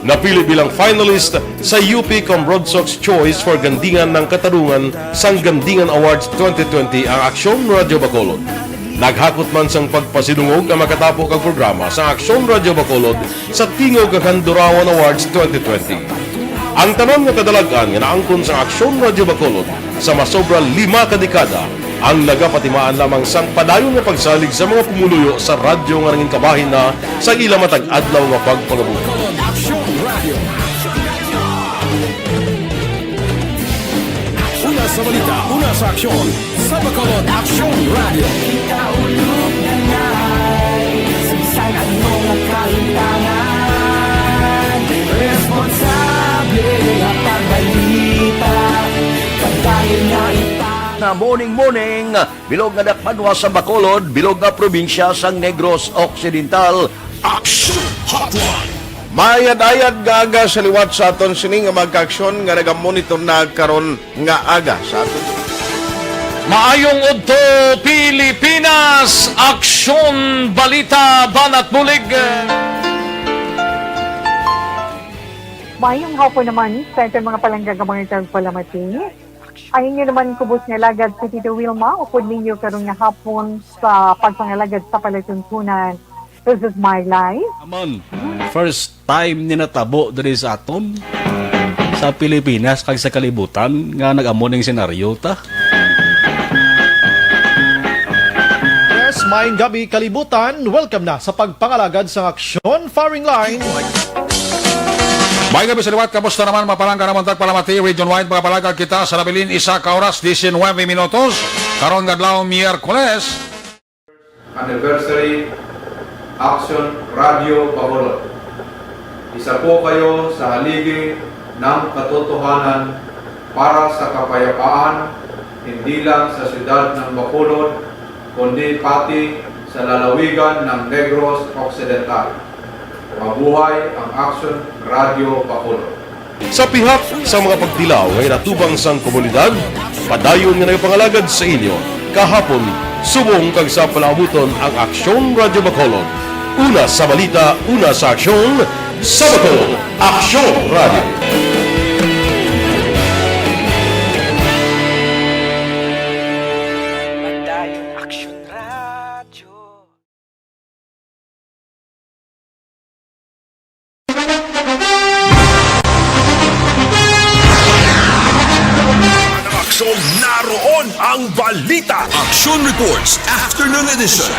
Napili bilang finalist sa U P Comrade Sox Choice for Gandingan ng Katarungan sang Gandingan Awards twenty twenty ang Aksyon Radyo Bacolod. Naghakot man sang pagpasidungog ang makatapo kag programa sa Aksyon Radyo Bacolod sa Tingog kag Handurawan Awards twenty twenty. Ang tanan nga kadalag-an nga naangkon sa Aksyon Radyo Bacolod sa masobra lima ka dekada ang nagapatimaan lamang sang padayon nga pagsalig sa mga pumuluyo sa radyo nga nangin kabahin na sa ila matag adlaw nga pagpangabuhi. Bacolod Aksyon Radio. Una sa balita, una sa aksyon, sa Bacolod Aksyon Radio. Nga morning, morning, bilog nga dakbanwa sa Bacolod, bilog nga probinsya sang Negros Occidental. Action Hotline. Mayad-ayad nga aga sa liwat sa aton sini nga mga kaaksyon nga nagamonitor na karon nga aga sa aton. Maayong udto, Pilipinas! Aksyon, balita, banat bulig! Maayong hapon naman sa aton mga palangga nga mga tagpalamati. Ang inyo naman kubos nga alagad si Tito Wilma, upod ninyo karon nga hapon sa pagpangalagad sa palatuntunan. This is my life. Aman, first time ni natabo diri sa aton, sa Pilipinas kag sa kalibutan nga nag-amo ning senaryo ta. Yes, maayong gabi kalibutan. Welcome na sa pagpangalagad sang aksyon firing line. May gabi sa liwat, kamusta naman? Mapalangga naman tagpalamati, region-wide, makapalag kita sa nabilin isa ka oras, diecinueve minutos. Karon nga adlaw, Miyerkules. Anniversary Action Radio Bacolod. Isa po kayo sa haligi ng katotohanan para sa kapayapaan, hindi lang sa siyudad ng Bacolod, kundi pati sa lalawigan ng Negros Occidental. Mabuhay ang Action Radio Bacolod. Sa pihak sa mga pagtilaw nga ginatubang sang komunidad, padayon nga nagapangalagad sa inyo kahapon, subong kag sa palaabuton ang Aksyon Radyo Bacolod. Una sa balita, una sa aksyon, sa Bacolod, Aksyon Radyo. Padayon Aksyon Radyo. Aksyon, naroon ang balita. Action Reports, Afternoon Edition.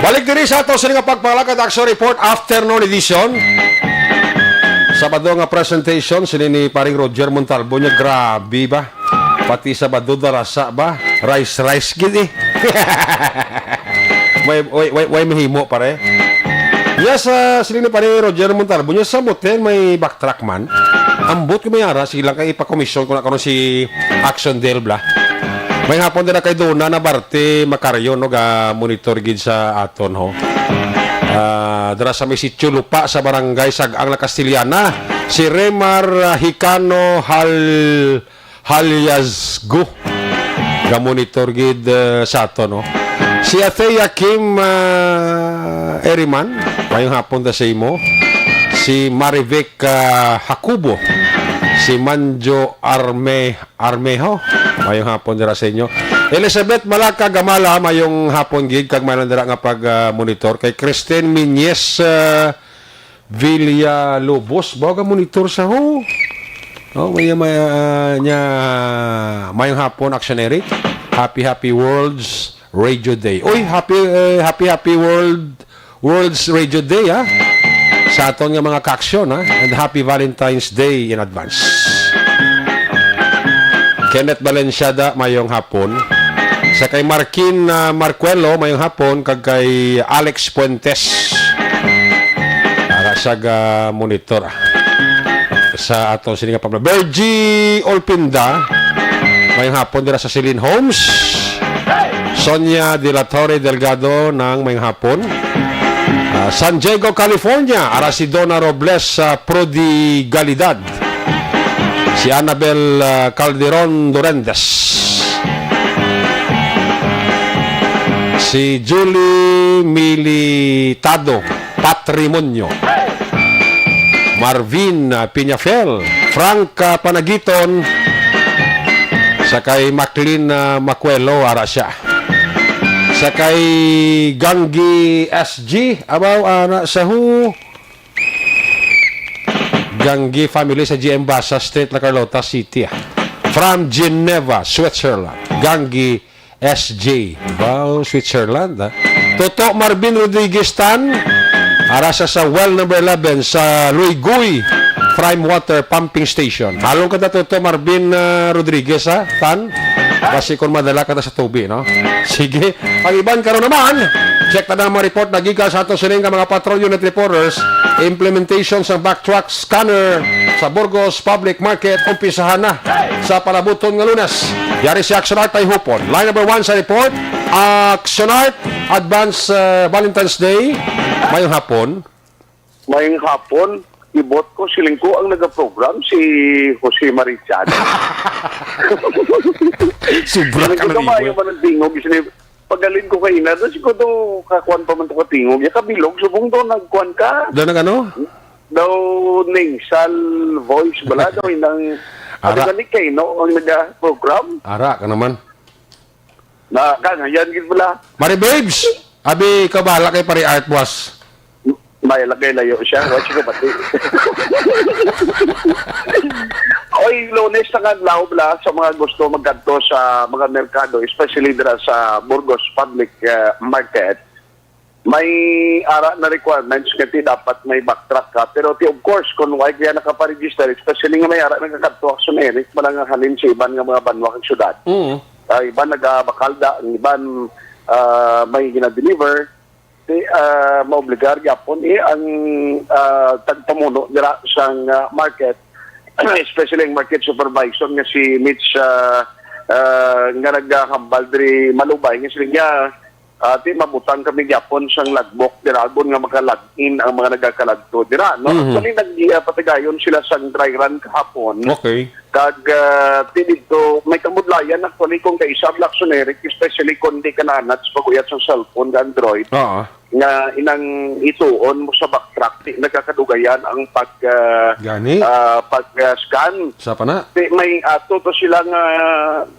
Balik diri sa ato sini nga pagpangalagad, Action Report, Afternoon Edition. Sabado nga presentation sini ni paring Roger Montalbo niya, grabe ba? Pati Sabado darasa ba? Rice, rice gid eh. Way, way, way, way mahimo, pare. Yes, ah, sini ni pare Roger Montalbo niya sa motel may backtrack man. Ambot ko may ara, sige lang kay ipakomisyon ko na karon si Action Del bla. May hapon din na kay Dona Nabarte Macario, no, ga monitor gid sa aton, ho. Ah, dira sa may sitio lupa sa barangay Sag-ang, La Castellana, si Remar, ah, Hicano Hal Halyazgo. Ga monitor gid, eh, sa ato, no? Si Athea Kim, ah, Eriman, mayong hapon ta sa imo. Si Marivic, ah, Jacobo. Si Manjo Arme Armeho, mayong hapon dira sa inyo. Elizabeth Malaka Gamala, mayong hapon gid kag mayroon dira nga pag, ah, monitor kay Christine Minyes, ah, Villalobos, ba ka monitor sa ho? Oh, may, may, ah, nya, mayong hapon, Action Eric. Happy, happy World's Radio Day. Uy, happy, eh, happy, happy World, World's Radio Day, ha? Sa aton nga mga kaaksyon, ha? And happy Valentine's Day in advance. Kenneth Valenciada, mayong hapon. Sa kay Markin, ah, Marcuelo, mayong hapon. Kag kay Alex Fuentes. Para sa ga monitor, ah. Sa ato sini nga pamla. Virgie Olpinda, mayong hapon dira sa Celine Homes. Sonia de la Torre Delgado ng mayong hapon. Ah, San Diego, California, ara si Donna Robles sa Prodigalidad. Si Annabel, ah, Calderon Dorendes. Si Julie Militado, Patrimonio. Marvin, ah, Peñafel, Frank, ah, Panagiton, sa kay Maclean, ah, Macuelo, ara siya. Sa kay Ganggi S G, abaw, ana sa who? Ganggi family sa G M Basa Street, La Carlota City, ah. From Geneva, Switzerland. Ganggi S J, Bao, Switzerland, ha? Toto Marvin Rodriguez Tan, ara sa, sa well number eleven sa Luigoy Prime Water Pumping Station. Halong ka na, Toto Marvin, ah, Rodriguez, ha? Tan? Basi kon madala ka ta sa tubi, no? Sige. Ang iban karon naman, check ta na ang mga report na gikan sa ato sining nga mga Patrol Unit reporters. Implementation sa backtrack scanner sa Burgos Public Market, umpisahan na sa palabuton nga Lunes. Yari si Action Art ay hupon. Line number one sa report, Action Art, advance, uh, Valentine's Day. Mayong hapon. Mayong hapon. Ibot ko, siling ko ang nagaprogram si Jose Marichan. Sobra ka na, kamayo man ang tingog. Pagaling ko kay ina, tapos ko daw kakuan pa man to katingog. Ya kabilog, subong daw nagkuan ka. Daw nag-ano? Daw nasal voice bala, daw inang, ano. Ara. Gani kay, no, ang naga-program? Ara ka naman. Na, ka, yan, gid bala. Mari Babes, abi, ikaw bahala kay Pare Art Boss. May lagay layo siya. Wa siya kapati. Oy, Lunes na nga adlaw bala sa mga gusto magkadto sa mga merkado, especially dira sa Burgos Public, uh, Market. May ara na requirements nga ti dapat may backtrack ka. Pero ti, of course, kung wala kaya nakaparegister, especially nga may ara nagakadto Action Eric, wala nga halin sa iban nga mga banwa kag syudad. Mm. Ah, iban nagabakalda, ang iban, ah, may gina-deliver. Ti, ah, maobligar gyapon, eh, ang, ah, tagpamuno dira sang, ah, market, especially ang market supervisor nga si Mitch, ah, ah, nga nagahambal diri Malubay, nga sila niya, ah, ti mabutang kami gyapon sang logbook dira, agon nga maka-log in ang mga nagakaladto dira, no? Mhm. Actually, nag-, ah, patigayon sila sang dry run kahapon. Okay. Kag, ah, ti didto, may kamudlayan actually kung kaisa ang Action Eric, especially kung di ka naanad sa pag-uyat sa cellphone nga Android, Oo. nga inang ituon mo sa backtrack, ti nagakadugayan ang pag, ah, Gani? ah, pag, ah, scan. Sa pa na? Ti may ato to sila nga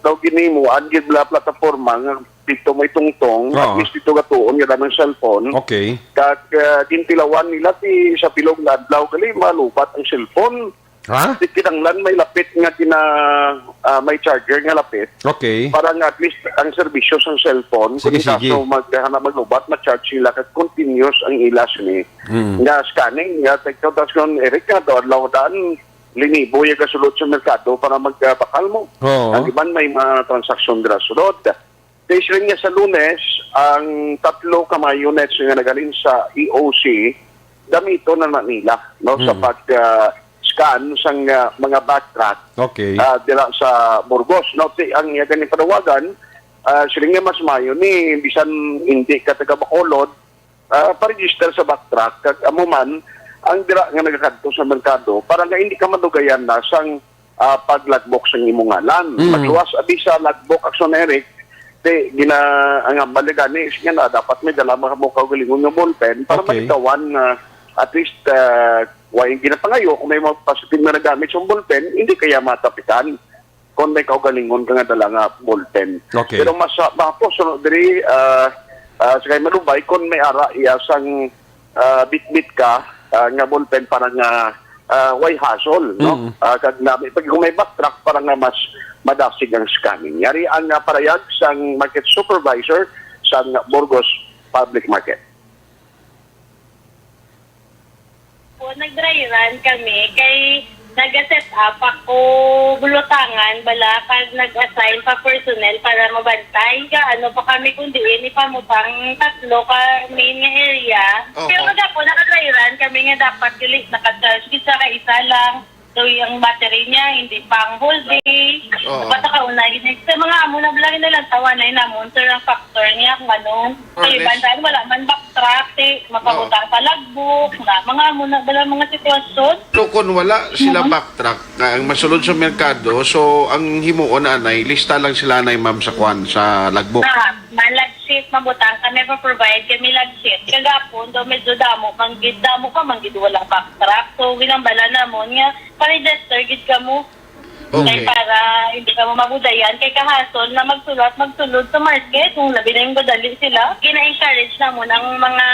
daw ginimuan gid bala plataporma nga dito may tungtong, at Oo. least dito gatuon nga ng cellphone. Okay. Kag, ah, gintilawan nila ti sa bilog nga adlaw gali malubat ang cellphone. Ha? Di kinahanglan may lapit nga kina-, ah, may charger nga lapit. Okay. Para nga at least ang serbisyo sa cellphone, Sige, kung sige. kaso mag-, hana maglubat, ma-charge sila kag continuous ang ila sini. Mm. Nga scanning, nga tekno tas kon Eric nga daw adlaw daan, linibo yung gasulod sa merkado para magbakal mo. Oo. Ang iban may mga transaksyon dira sulod. Kay siling niya sa Lunes, ang tatlo ka mga units nga nagaling sa E O C, gamiton na na nila, no, sa Mm. pag, ah, scan sang, ah, mga backtrack, Okay. ah, dira sa Burgos, no? Ti, ang iya gani panawagan, ah, siling niya mas mayo ni, bisan hindi ka taga Bacolod, ah, pa-register sa backtrack, kag amo man ang dira nga nagakadto sa merkado para nga hindi ka madugayan na sang, ah, paglogbook sang imong ngalan. Mm. Magluwas abi sa logbook, Action Eric, ti gina-, ang hambal ni gani, siya na dapat may dala mo kaugalingon nga ballpen para Okay. malikawan nga at least, ah, way ginapangayo kung may mga positive na nagamit sa ballpen, hindi kaya matapitan. Kung may kaugalingon ka nga dala nga ballpen. Okay. Pero mas, ah, mahapos, no, diri, ah, ah, sa kay Malubay, kung may ara iya sang, ah, bitbit ka, ah, nga ballpen para nga, ah, way hassle, no? Mm. Ah, kag na, pag kung may backtrack para nga mas madasig ang scanning. Yari ang, ah, parayag sang market supervisor sang Burgos Public Market. Po, nag-dry run kami kay nag-set up ako bulutangan bala kag nag-assign pa personnel para mabantay. Ka ano pa kami kung diin ipamutang tatlo ka main nga area. Opo. Pero kagapo naka-dry run kami nga dapat dili naka-charge gid sa kaisa lang. So, yung battery niya, hindi pang whole day. Oo. Dapat nakauna yun. Sa mga amo na lang, nilang tawanay namon, sir, ang factor niya kung ano. Or Kay less. Bandan, wala man backtrack, eh, makabutang pa logbook, na mga amo na bala mga sitwasyon. Pero kung wala sila Mhm. backtrack, nga ang masulod sa merkado, so ang himuon anay, lista lang sila anay, ma'am, sa kwan, sa logbook. Ah, man log sheet, mabutang kami, pa-provide kami log sheet. Kagapon, daw medyo damo, man gid, damo pa, man gid wala backtrack. So, ginambala namon nga, pa-register gid kamo. Okay. Kay para hindi ka mo mabudayan, kay kahasol na magsulat, magsulod sa market, kung labi na yung gadali sila. Gina-encourage namon ang mga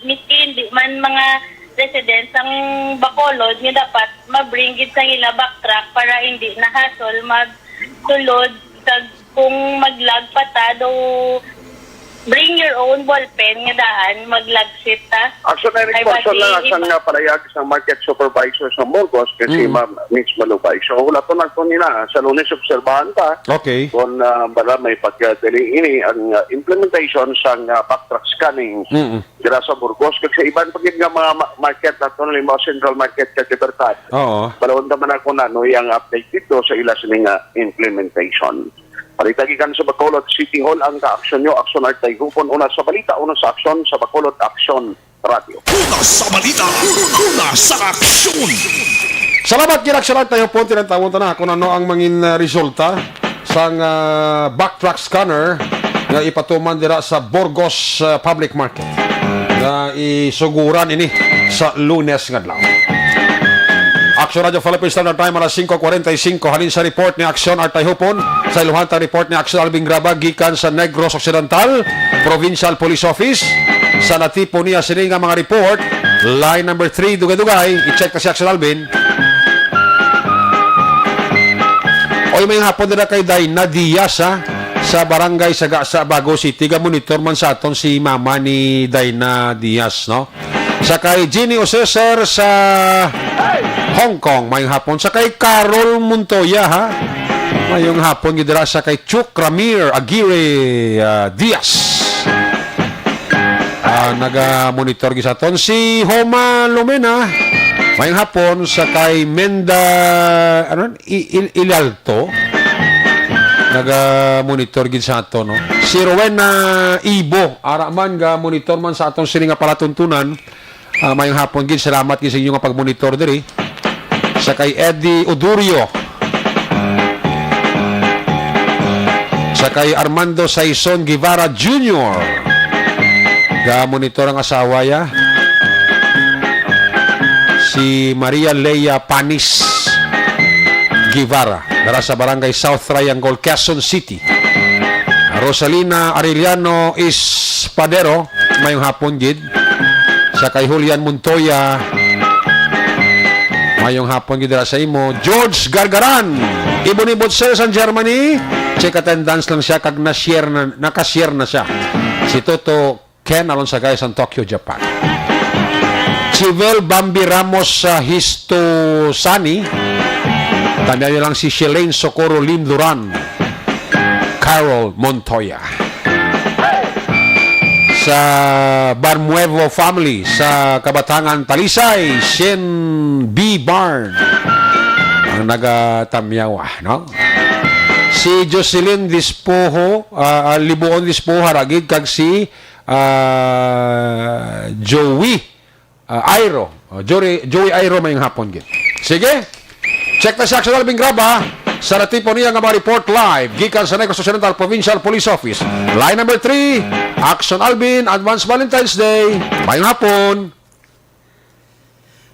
miskin, di man mga residents ang Bacolod, nga dapat ma-bring gid sa ila backtrack para hindi na hassle magsulod, kag kung mag-lag pa ta, daw Bring your own ballpen nga daan, maglagsit ta. Action, Eric, Ay, action lang basi asang iba. Nga palayag sa market supervisor sa Burgos, kay si Mm. Ma'am Miss Malubay. So, hulaton lang ko nila. Sa Lunes, obserbahan ta Okay. kung, ah, bala may pagdali ini ang, ah, implementation sa, ah, backtrack scanning Mm. dira sa Burgos. Kag sa iban pa gid nga mga ma-, market nato, halimbawa Central Market kag Libertad. Oo. Balawon ta man ako na, no, yung update dito sa ila sini nga implementation. Balita gikan sa Bacolod City Hall, ang kaaksyon nyo, Aksyon Artay Hupon, una sa balita, una sa aksyon, sa Bacolod Aksyon Radio. Una sa balita, una sa aksyon. Salamat, gid Aksyon Artay Hupon, tinatawon ta na kung ano ang mangin, uh, resulta sang, uh, backtrack scanner nga ipatuman dira sa Burgos, uh, Public Market nga isuguran ini sa Lunes nga adlaw. Aksyon Radio Philippines Standard Time, alas singko kwarenta y singko. Halin sa report ni Aksyon Artay Hupon, sa iluhan ta report ni Aksyon Alvin Graba gikan sa Negros Occidental Provincial Police Office. Sa natipon niya sini nga mga report, line number three, dugay-dugay, i-check ta si Aksyon Alvin. Oy, may hapon nila kay Dayna Diaz, ha, sa barangay Sagasa, Bago City. Ga-monitor man sa aton si mama ni Dayna Diaz, no? Sa kay Jenny Oseser sa Hong Kong, mayong hapon. Sa kay Carol Montoya, ha? Mayong hapon gid dira sa kay Chuck Ramir Aguirre, ah, Diaz. Ah, naga-monitor gid sa aton si Homa Lumena. Mayong hapon sa kay Menda, ano, I-, Il-, Ilalto. Naga-monitor gid sa aton, no? Si Rowena Ibo, ara man ga-monitor man sa aton sini nga palatuntunan. Ah, mayong hapon gid, salamat gid sa inyo nga pagmonitor diri. Sa kay Eddie Odurio. Sa kay Armando Saison Guevara Junior. Ga-monitor ang asawa ya. Si Maria Lea Panis Guevara, dara sa Barangay South Triangle, Quezon City. Rosalina Arellano Espadero, mayong hapon gid. Sa kay Julian Montoya, mayong hapon gid dira sa imo. George Gargaran, Ibon-Ibon, sir, sa Germany. Check attendance lang siya kag na-share na, naka-share na siya. Si Toto Ken Alonsagay sa Tokyo, Japan. Chivel Bambi Ramos sa Histosani. Tandaan niyo lang si Shelane Socorro Lim Duran. Carol Montoya. Sa Barmuevo family sa Kabatangan, Talisay, Shen B. Barn ang nagatamyawa, no? Si Jocelyn Dispoho, ah, ah, Libuon Dispoho, haragid, kag si, ah, Joey, ah, Airo. Oh, Jory, Joey Airo, mayong hapon gid. Sige. Check na si Action Alvin Graba sa natipon niya nga mga report live gikan sa Negros Occidental Provincial Police Office. Line number three, Action Alvin, advance Valentine's Day. Mayong hapon.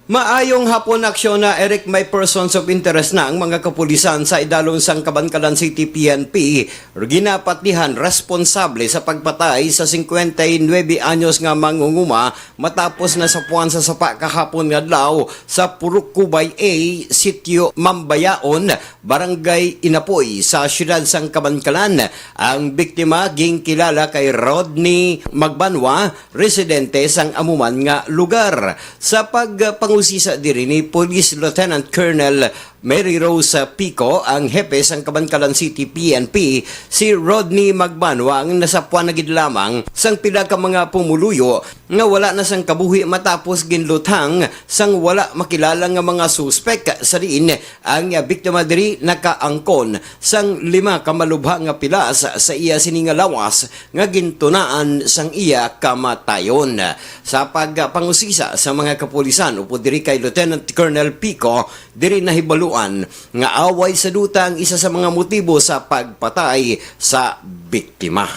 Maayong hapon, Aksyon na Eric. May persons of interest na ang mga kapulisan sa idalom sang Kabankalan City P N P, ginapatihan responsable sa pagpatay sa singkwenta y nuebe anyos nga mangunguma matapos nasapuan sa sapa kahapon nga adlaw sa Purok Kubay A, Sitio Mambayaon, Barangay Inapoy, sa siyudad sang Kabankalan. Ang biktima ginkilala kay Rodney Magbanwa, residente sang amo man nga lugar. Sa pagpangusisa diri ni Police Lieutenant Colonel Mary Rose Pico, ang hepe sang Kabankalan City P N P, si Rodney Magbanwa ang nasapuan na gid lamang sang pila ka mga pumuluyo nga wala na sang kabuhi matapos ginluthang sang wala makilala nga mga suspek, sa diin ang biktima diri nakaangkon sang lima ka malubha nga pilas sa iya sini nga lawas nga gintunaan sang iya kamatayon. Sa pagpangusisa sa mga kapulisan upod diri kay Lieutenant Colonel Pico, diri nahibaluan nga away sa duta ang isa sa mga motibo sa pagpatay sa biktima.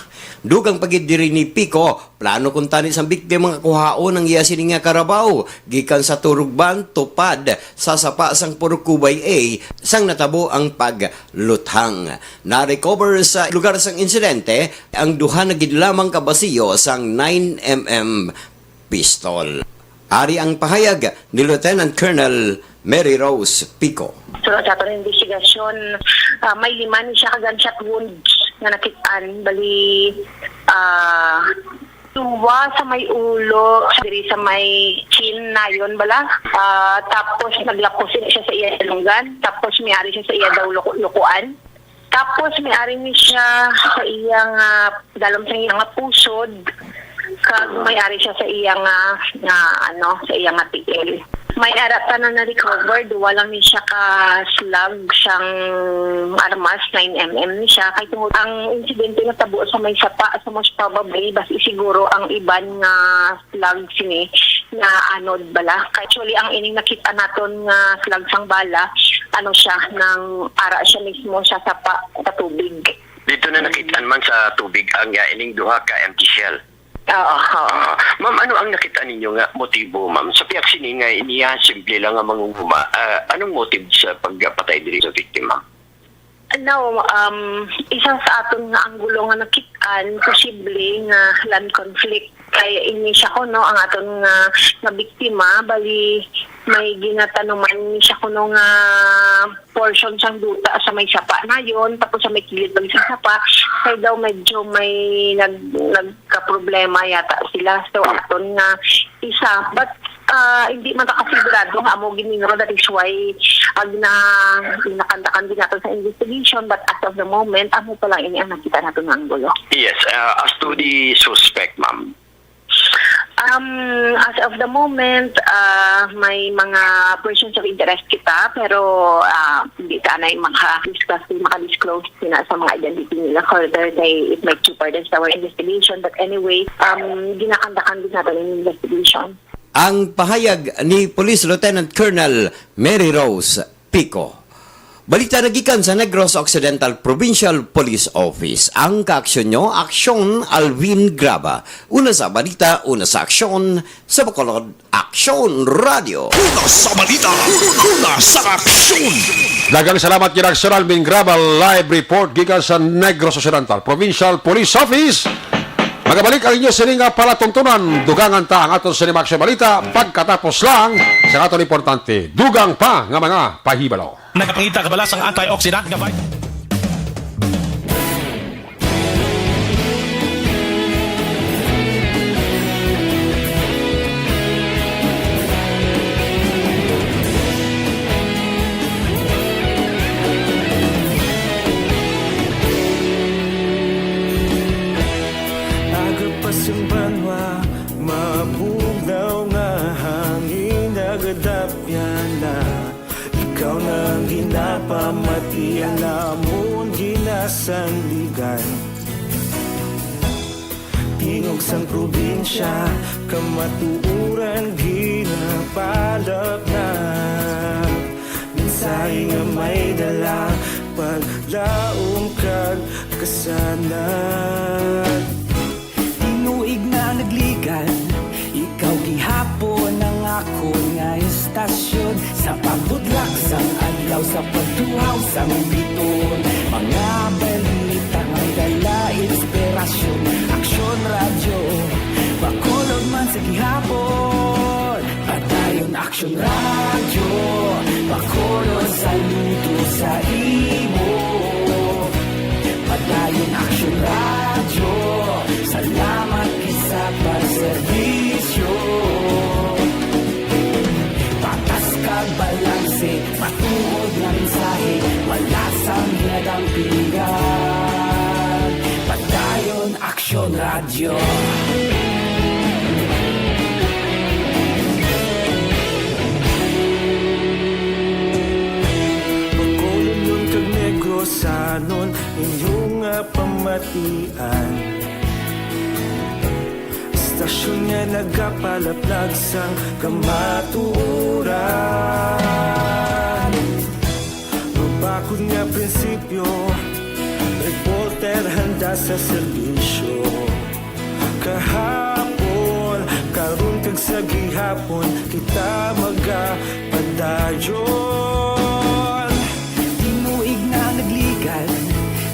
Dugang pa gid diri ni Pico, plano kuntani sang biktima nga kuhaon ang iya sini nga karabaw gikan sa Turugban, tupad sa sapa sang Purok Kubay A, sang natabo ang pagluthang. Na-recover sa lugar sang insidente ang duha na gid lamang ka basiyo sang nine M M pistol. Ari ang pahayag ni Lieutenant Colonel Mary Rose Pico. So, sa aton investigasyon, ah, may lima ni siya ka gunshot wounds nga nakit-an. Bali, ah, duwa sa may ulo, diri sa may chin nayon bala. Ah, tapos naglapos ini siya sa iya dalunggan. Tapos may ari siya sa iya daw luku-, lukuan. Tapos may ari ni siya sa iya nga, dalom sa iya nga pusod. Kag may ari siya sa iya nga, nga, ano, sa iya nga tiil. May ara tanan na recover, duwa lang ni siya ka slug sang armas, nine M M ni siya. Kay tungod ang insidente natabo sa may sapa, so most probably, basi siguro ang iban nga slug sini na anod bala. Actually, ang ining nakita naton nga slug sang bala, ano siya, nang ara siya mismo sa sapa, sa tubig. Dito na Mm. nakit-an man sa tubig ang, ah, ining duha ka empty shell. Oo, oo. Ah, ma'am, ano ang nakita ninyo nga motibo, ma'am? Sa pihak sini nga niya simple lang nga mangunguma, ah, anong motive sa pagpatay diri sa victim, ma'am? Now, um, isa sa aton nga anggulo nga nakit-an, posible nga land conflict. Kay ini siya kuno ang aton nga, nga biktima, bali may ginatanuman ni siya kuno nga portion sang duta sa may sapa nayon, tapos sa may kilid lang sa sapa, kay daw medyo may nag-, nagkaproblema yata sila. So, aton nga isa, but, ah, hindi man ta kasigurado nga amo gid ni, no? That is why, ag na, ginakandakan din nato sa investigation, but as of the moment, amo pa lang ini ang nakita nato nga anggulo. Yes, ah, as to the suspect, ma'am. Um, as of the moment, ah, may mga persons of interest kita, pero, ah, hindi ta na maka-discuss, maka-disclose sina sa mga identity nila further. They, it might jeopardize our investigation. But anyway, um, ginakandakan din natin ang investigation. Ang pahayag ni Police Lieutenant Colonel Mary Rose Pico. Balita nagikan sa Negros Occidental Provincial Police Office. Ang kaaksyon nyo, Aksyon Alvin Graba. Una sa balita, una sa aksyon, sa Bacolod, Aksyon Radio. Una sa balita, una sa aksyon. Daghang salamat kay Aksyon Alvin Graba, live report gikan sa Negros Occidental Provincial Police Office. Magabalik ang inyo sini nga palatuntunan. Dugangan ta ang aton sini nga aksyon balita pagkatapos lang sa aton importante. Dugang pa nga mga pahibalo. Nagapangita ka bala sang antioxidant nga vit- Aga pa sang banwa, mabugnaw nga hangin nagadapyan na. Ikaw na ang ginapamati, ang amon ginasandigan. Tingog sang probinsya, kamatuoran ginapalapnap. Mensahe nga may dala, paglaom kag kasanag. Tinuig na nagligad, ikaw gihapon ang akon nga istasyon. Sa pagbudlak sang adlaw, sa pagtuhaw sang biton, mga balita may dala inspirasyon. Aksyon Radyo, Bacolod man sa gihapon. Padayon Aksyon Radyo, Bacolod, saludo sa imo. Padayon Aksyon Radyo, salamat gid sa pagserbisyo. Patas kag balanse, matuod nga mensahe, wala sang ginadampigan. Padayon Aksyon Radyo. Bacolodnon kag Negrosanon, inyo nga pamatian. Istasyon nga nagapalaplag sang kamatuoran. Mabakod nga prinsipyo, reporter handa sa serbisyo. Kahapon, karon kag sa gihapon, kita magapadayon. Tinuig na nagligad,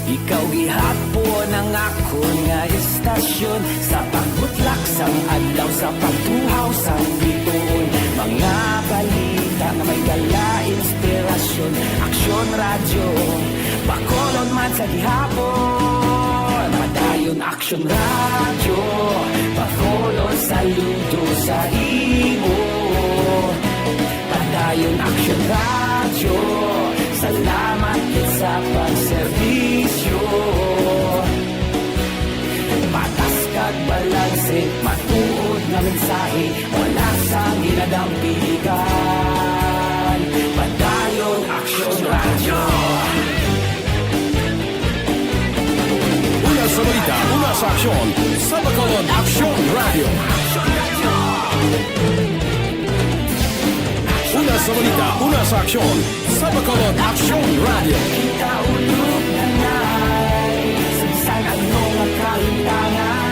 ikaw gihapon ang ako Nga istasyon sa pagbutlak sang adlaw, sa pagtuhaw sang bituon, mga balita nga may dala inspirasyon. Aksyon Radyo Bacolod man sa gihapon, padayon Aksyon Radyo Bacolod, saludo sa imo. Padayon Aksyon Radyo, salamat gid sa pagserbisyo. Patas kag balanse, matuod nga mensahe, wala sang ginadampigan. Padayon Aksyon Radyo. Una sa balita, una sa aksyon, sa Bacolod Aksyon Radyo. Una sa balita, una sa aksyon, sa Bacolod Aksyon Radyo. Kita ulog na nai, sa bisan ano nga kahintangan,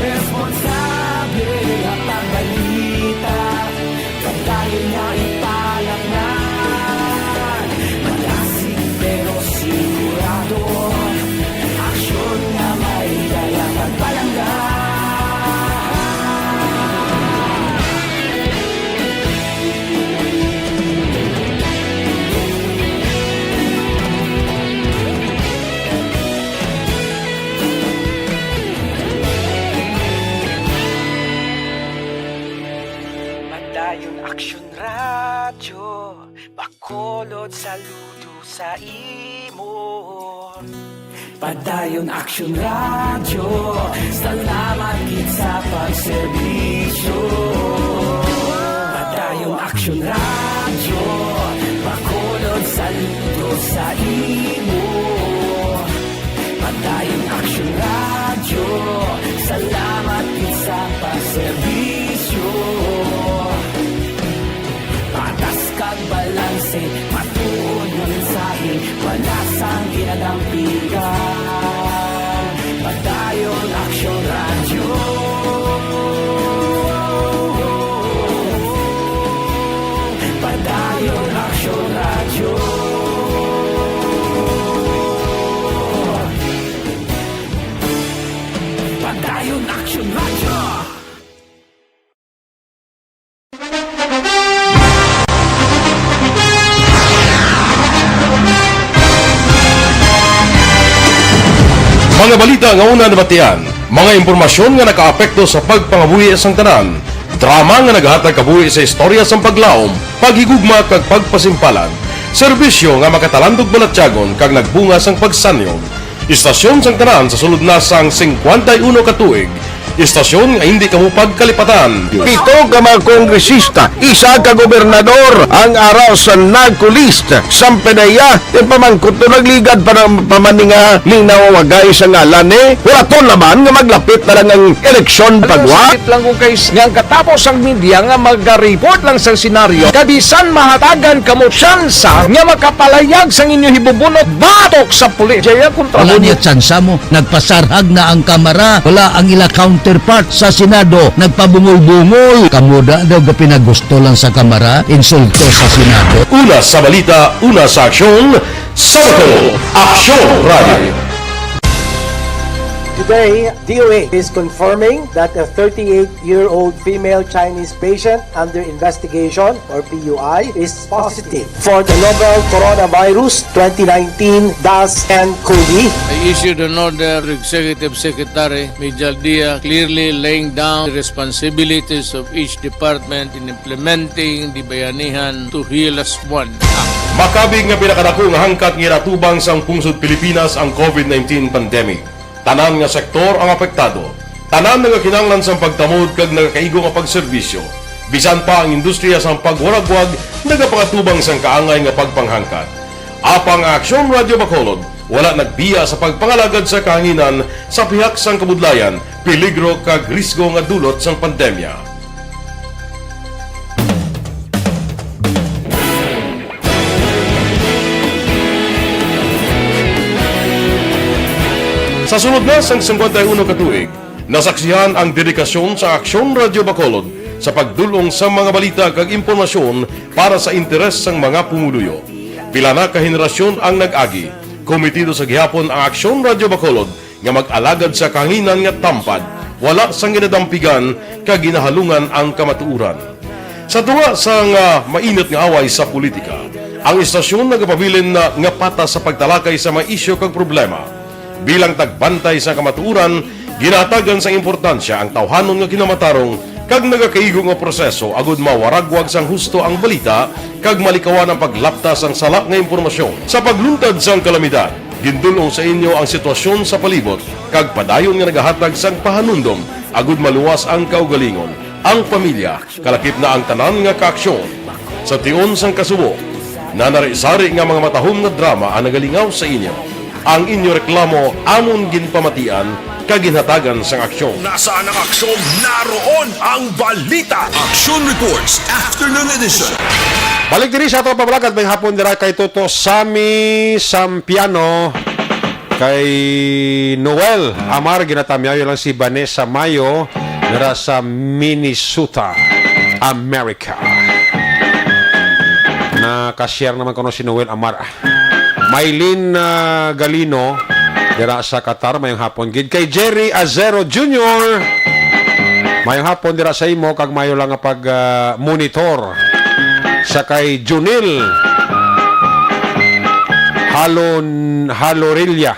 responsable nga pagbalita, padayon nga ipalaknad. Malasig pero sigurado, aksyon nga may dala kag palangga. Padayon Aksyon Radyo Bacolod, saludo sa imo. Padayon Aksyon Radyo, salamat gid sa pagserbisyo. Padayon Aksyon Radyo Bacolod, saludo sa imo. Padayon Aksyon Radyo, salamat gid sa pagserbisyo. Patas kag balanse, matuod nga mensahe, wala sang ginadampigan. Padayon Aksyon Radyo. Padayon Aksyon Radyo. Padayon Aksyon Radyo. Mga balita nga una nabatian, mga impormasyon nga nakaapekto sa pagpangabuhi sang tanan, drama nga nagahatag kabuhi sa istorya sang paglaom, paghigugma kag pagpasimpalan, serbisyo nga makatalandog balatyagon kag nagbunga sang pagsanyog. Istasyon sang tanan sa sulod na sang singkwenta y uno ka tuig. Istasyon nga hindi kamo pagkalipatan. Pito ka mga kongresista, isa ka gobernador ang ara sa NARCO list. Sang P D E A, ipamangkot to, nagligad pa ng pamaninga, linaw wagay sa ngalan ni. Huraton naman nga maglapit na lang ang eleksyon pagwa. Sakit lang ko kay s-, nga ang katapos ang media nga magareport lang sa senaryo, kabisan mahatagan kamo tsansa nga makapalayag sang inyo hibubunot batok sa pulis. Jaya kontra Wala mo niya tsansa mo. Nagpasarhag na ang Kamara. Wala ang ila counterpart sa Senado. Nagpabungol-bungol. Kamo da daw gapinagusto lang sa Kamara. Insulto sa Senado. Una sa balita, una sa aksyon, sa Bacolod Aksyon Radio. Today, D O A is confirming that a thirty-eight-year-old female Chinese patient under investigation, or P U I, is positive for the novel coronavirus twenty nineteen dash N cov. I issued an order to Executive Secretary Mijal Dia, clearly laying down the responsibilities of each department in implementing the Bayanihan to Heal Us One Act. Makabig nga pinakadako nga hangkat nga ginatubang sang pungsod Pilipinas ang covid nineteen pandemic. Tanan nga sektor ang apektado. Tanan nagakinahanglan sang pagtamod kag nagakaigo nga pagserbisyo. Bisan pa ang industriya sang pagwaragwag nagapangatubang sang kaangay nga pagpanghangkat. Apang ang Aksyon Radyo Bacolod wala nagbiya sa pagpangalagad sa kahanginan sa pihak sang kabudlayan, peligro kag risgo nga dulot sang pandemya. Sa sulod na sang singkwenta y uno ka tuig, nasaksihan ang dedikasyon sa Aksyon Radyo Bacolod sa pagdul-ong sa mga balita kag impormasyon para sa interes sang mga pumuluyo. Pila na ka henerasyon ang nag-agi. Kometido sa gihapon ang Aksyon Radyo Bacolod nga mag-alagad sa kahanginan nga tampad, wala sang ginadampigan kag ginahalungan ang kamatuoran. Sa tunga sang, ah, mainit nga away sa politika, ang istasyon nagapabilin na nga patas sa pagtalakay sa mga isyu kag problema. Bilang tagbantay sa kamatuoran, ginahatagan sang importansya ang tawhanon nga kinamatarong kag nagakaigo nga proseso agud mawaragwag sang husto ang balita kag malikawan ang paglapta sang sala nga impormasyon. Sa pagluntad sang kalamidad, gindul-ong sa inyo ang sitwasyon sa palibot kag padayon nga nagahatag sang pahanumdom agud maluwas ang kaugalingon, ang pamilya, kalakip na ang tanan nga kaaksyon. Sa tion sang kasubo, nanari-sari nga mga matahom nga drama ang nagalingaw sa inyo. Ang inyo reklamo amon ginpamatian kag ginhatagan sang aksyon. Nasaan ang aksyon? Naroon ang balita. Action Reports, Afternoon Edition. Balik diri sa ato pamalakat may hapon dira kay Toto Sammy Sampiano, kay Noel Amar, ginatamyayo lang si Vanessa Mayo, dira sa Minnesota, America. Naka-share naman kuno si Noel Amar. Mylene, ah, Galino, dira sa Qatar, mayong hapon gid. Kay Jerry Azero Junior, mayong hapon dira sa imo, kag mayo lang nga pag, ah, monitor. Sa kay Junil Halon-, Halorilla.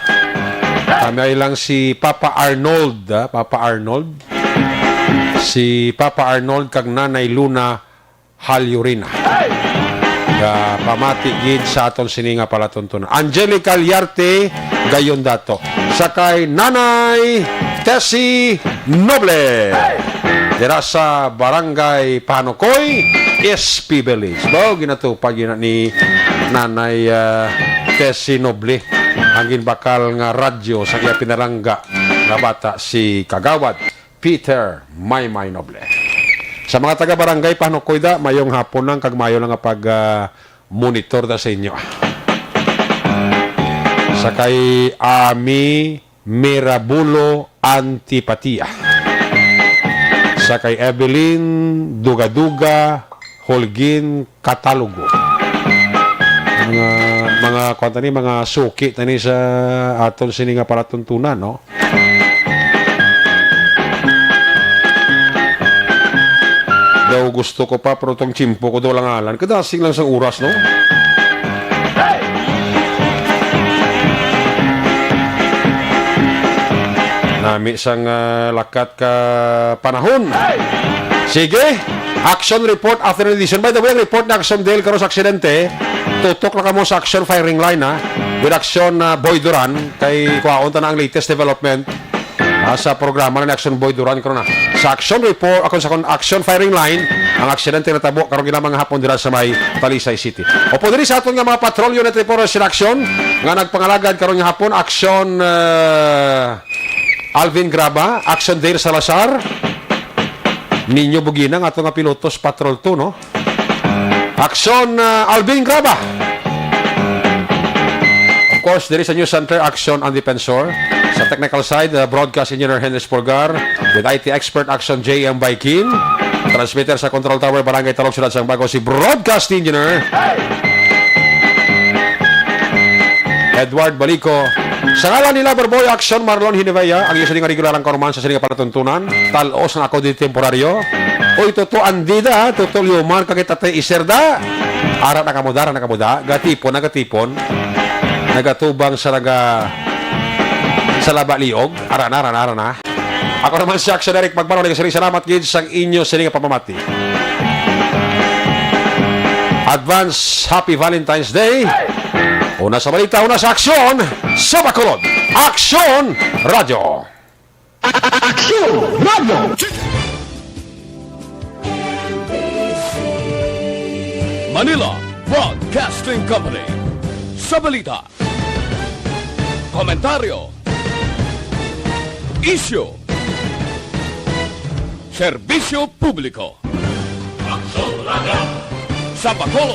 Kami ay lang si Papa Arnold, ah, Papa Arnold. Si Papa Arnold kag Nanay Luna Halyurina. Nga pamati gid sa aton sini nga palatuntunan. Angelica Liarte, gayon dato. Sa kay Nanay Tessie Noble. Dira sa Barangay Panukoy, S P Village. Bao, ginatupad yun ni Nanay, ah, Tessie Noble ang ginbakal nga radyo sa iya pinalangga nga bata si Kagawad Peter Maymay Noble. Sa mga taga Barangay Panukoy da, mayong hapon lang kag mayo lang nga pag, ah, monitor da sa inyo. Sa kay Ami Mirabulo Antipatia. Sa kay Evelyn Dugaduga Holguin Catalogo. Mga, mga, kuwan tani, mga suki tani sa aton sini nga palatuntunan, no? Daw gusto ko pa, pero tong tiyempo ko daw lang alan. Kadasig lang sa oras, no? Nami sang, ah, lakat ka panahon. Sige, action report after edition. By the way, ang report na Action Dale karon sa aksidente, tutok lang kamo sa action firing line, ha. With action, ah, Boy Duran, kay kwaon ta na ang latest development, ah, sa programa na ni Action Boy Duran karon na. Sa action report, akon sa kon-, action firing line, ang aksidente natabo karon ginamang hapon dira sa may Talisay City. Opo diri sa aton nga mga patrol unit report sa action nga nagpangalagad karon nga hapon, action, ah, Alvin Graba, action Dale Salazar, Ninyo Bugina, nga ato nga pilotos patrol two, no? Action, uh, Alvin Graba. Of course, diri sa News Center, Action ang Defensor. Sa technical side, uh, Broadcast Engineer Henry Spolgar. With I T expert, Action J M Baikin. Transmitter sa Control Tower, Barangay Talog, Siyudad sang Bago, si Broadcast Engineer Edward Balico. Sa ngalan nila, Barboy, Action Marlon Hinivea, ang isa nga regular ang karuman sa sining palatuntunan, talos na ako di temporaryo. Oy, Toto Andida, Toto Liomar, kag Tatay Iserda. Ara na kamo da, ara na kamo da. Gatipon, nagatipon. Nagatubang sa naga-, sa laba liog. Ara na, ara na, ara na. Ako naman si Action Eric Magmano, nagasiring salamat gid sang inyo sini nga pamamati. Advance Happy Valentine's Day. Una sa balita, una sa aksyon, sa Bacolod. Aksyon Radyo. Aksyon Radyo. Manila Broadcasting Company. Sa balita, komentaryo, isyu, serbisyo publiko. Aksyon Radyo. Sa Bacolod.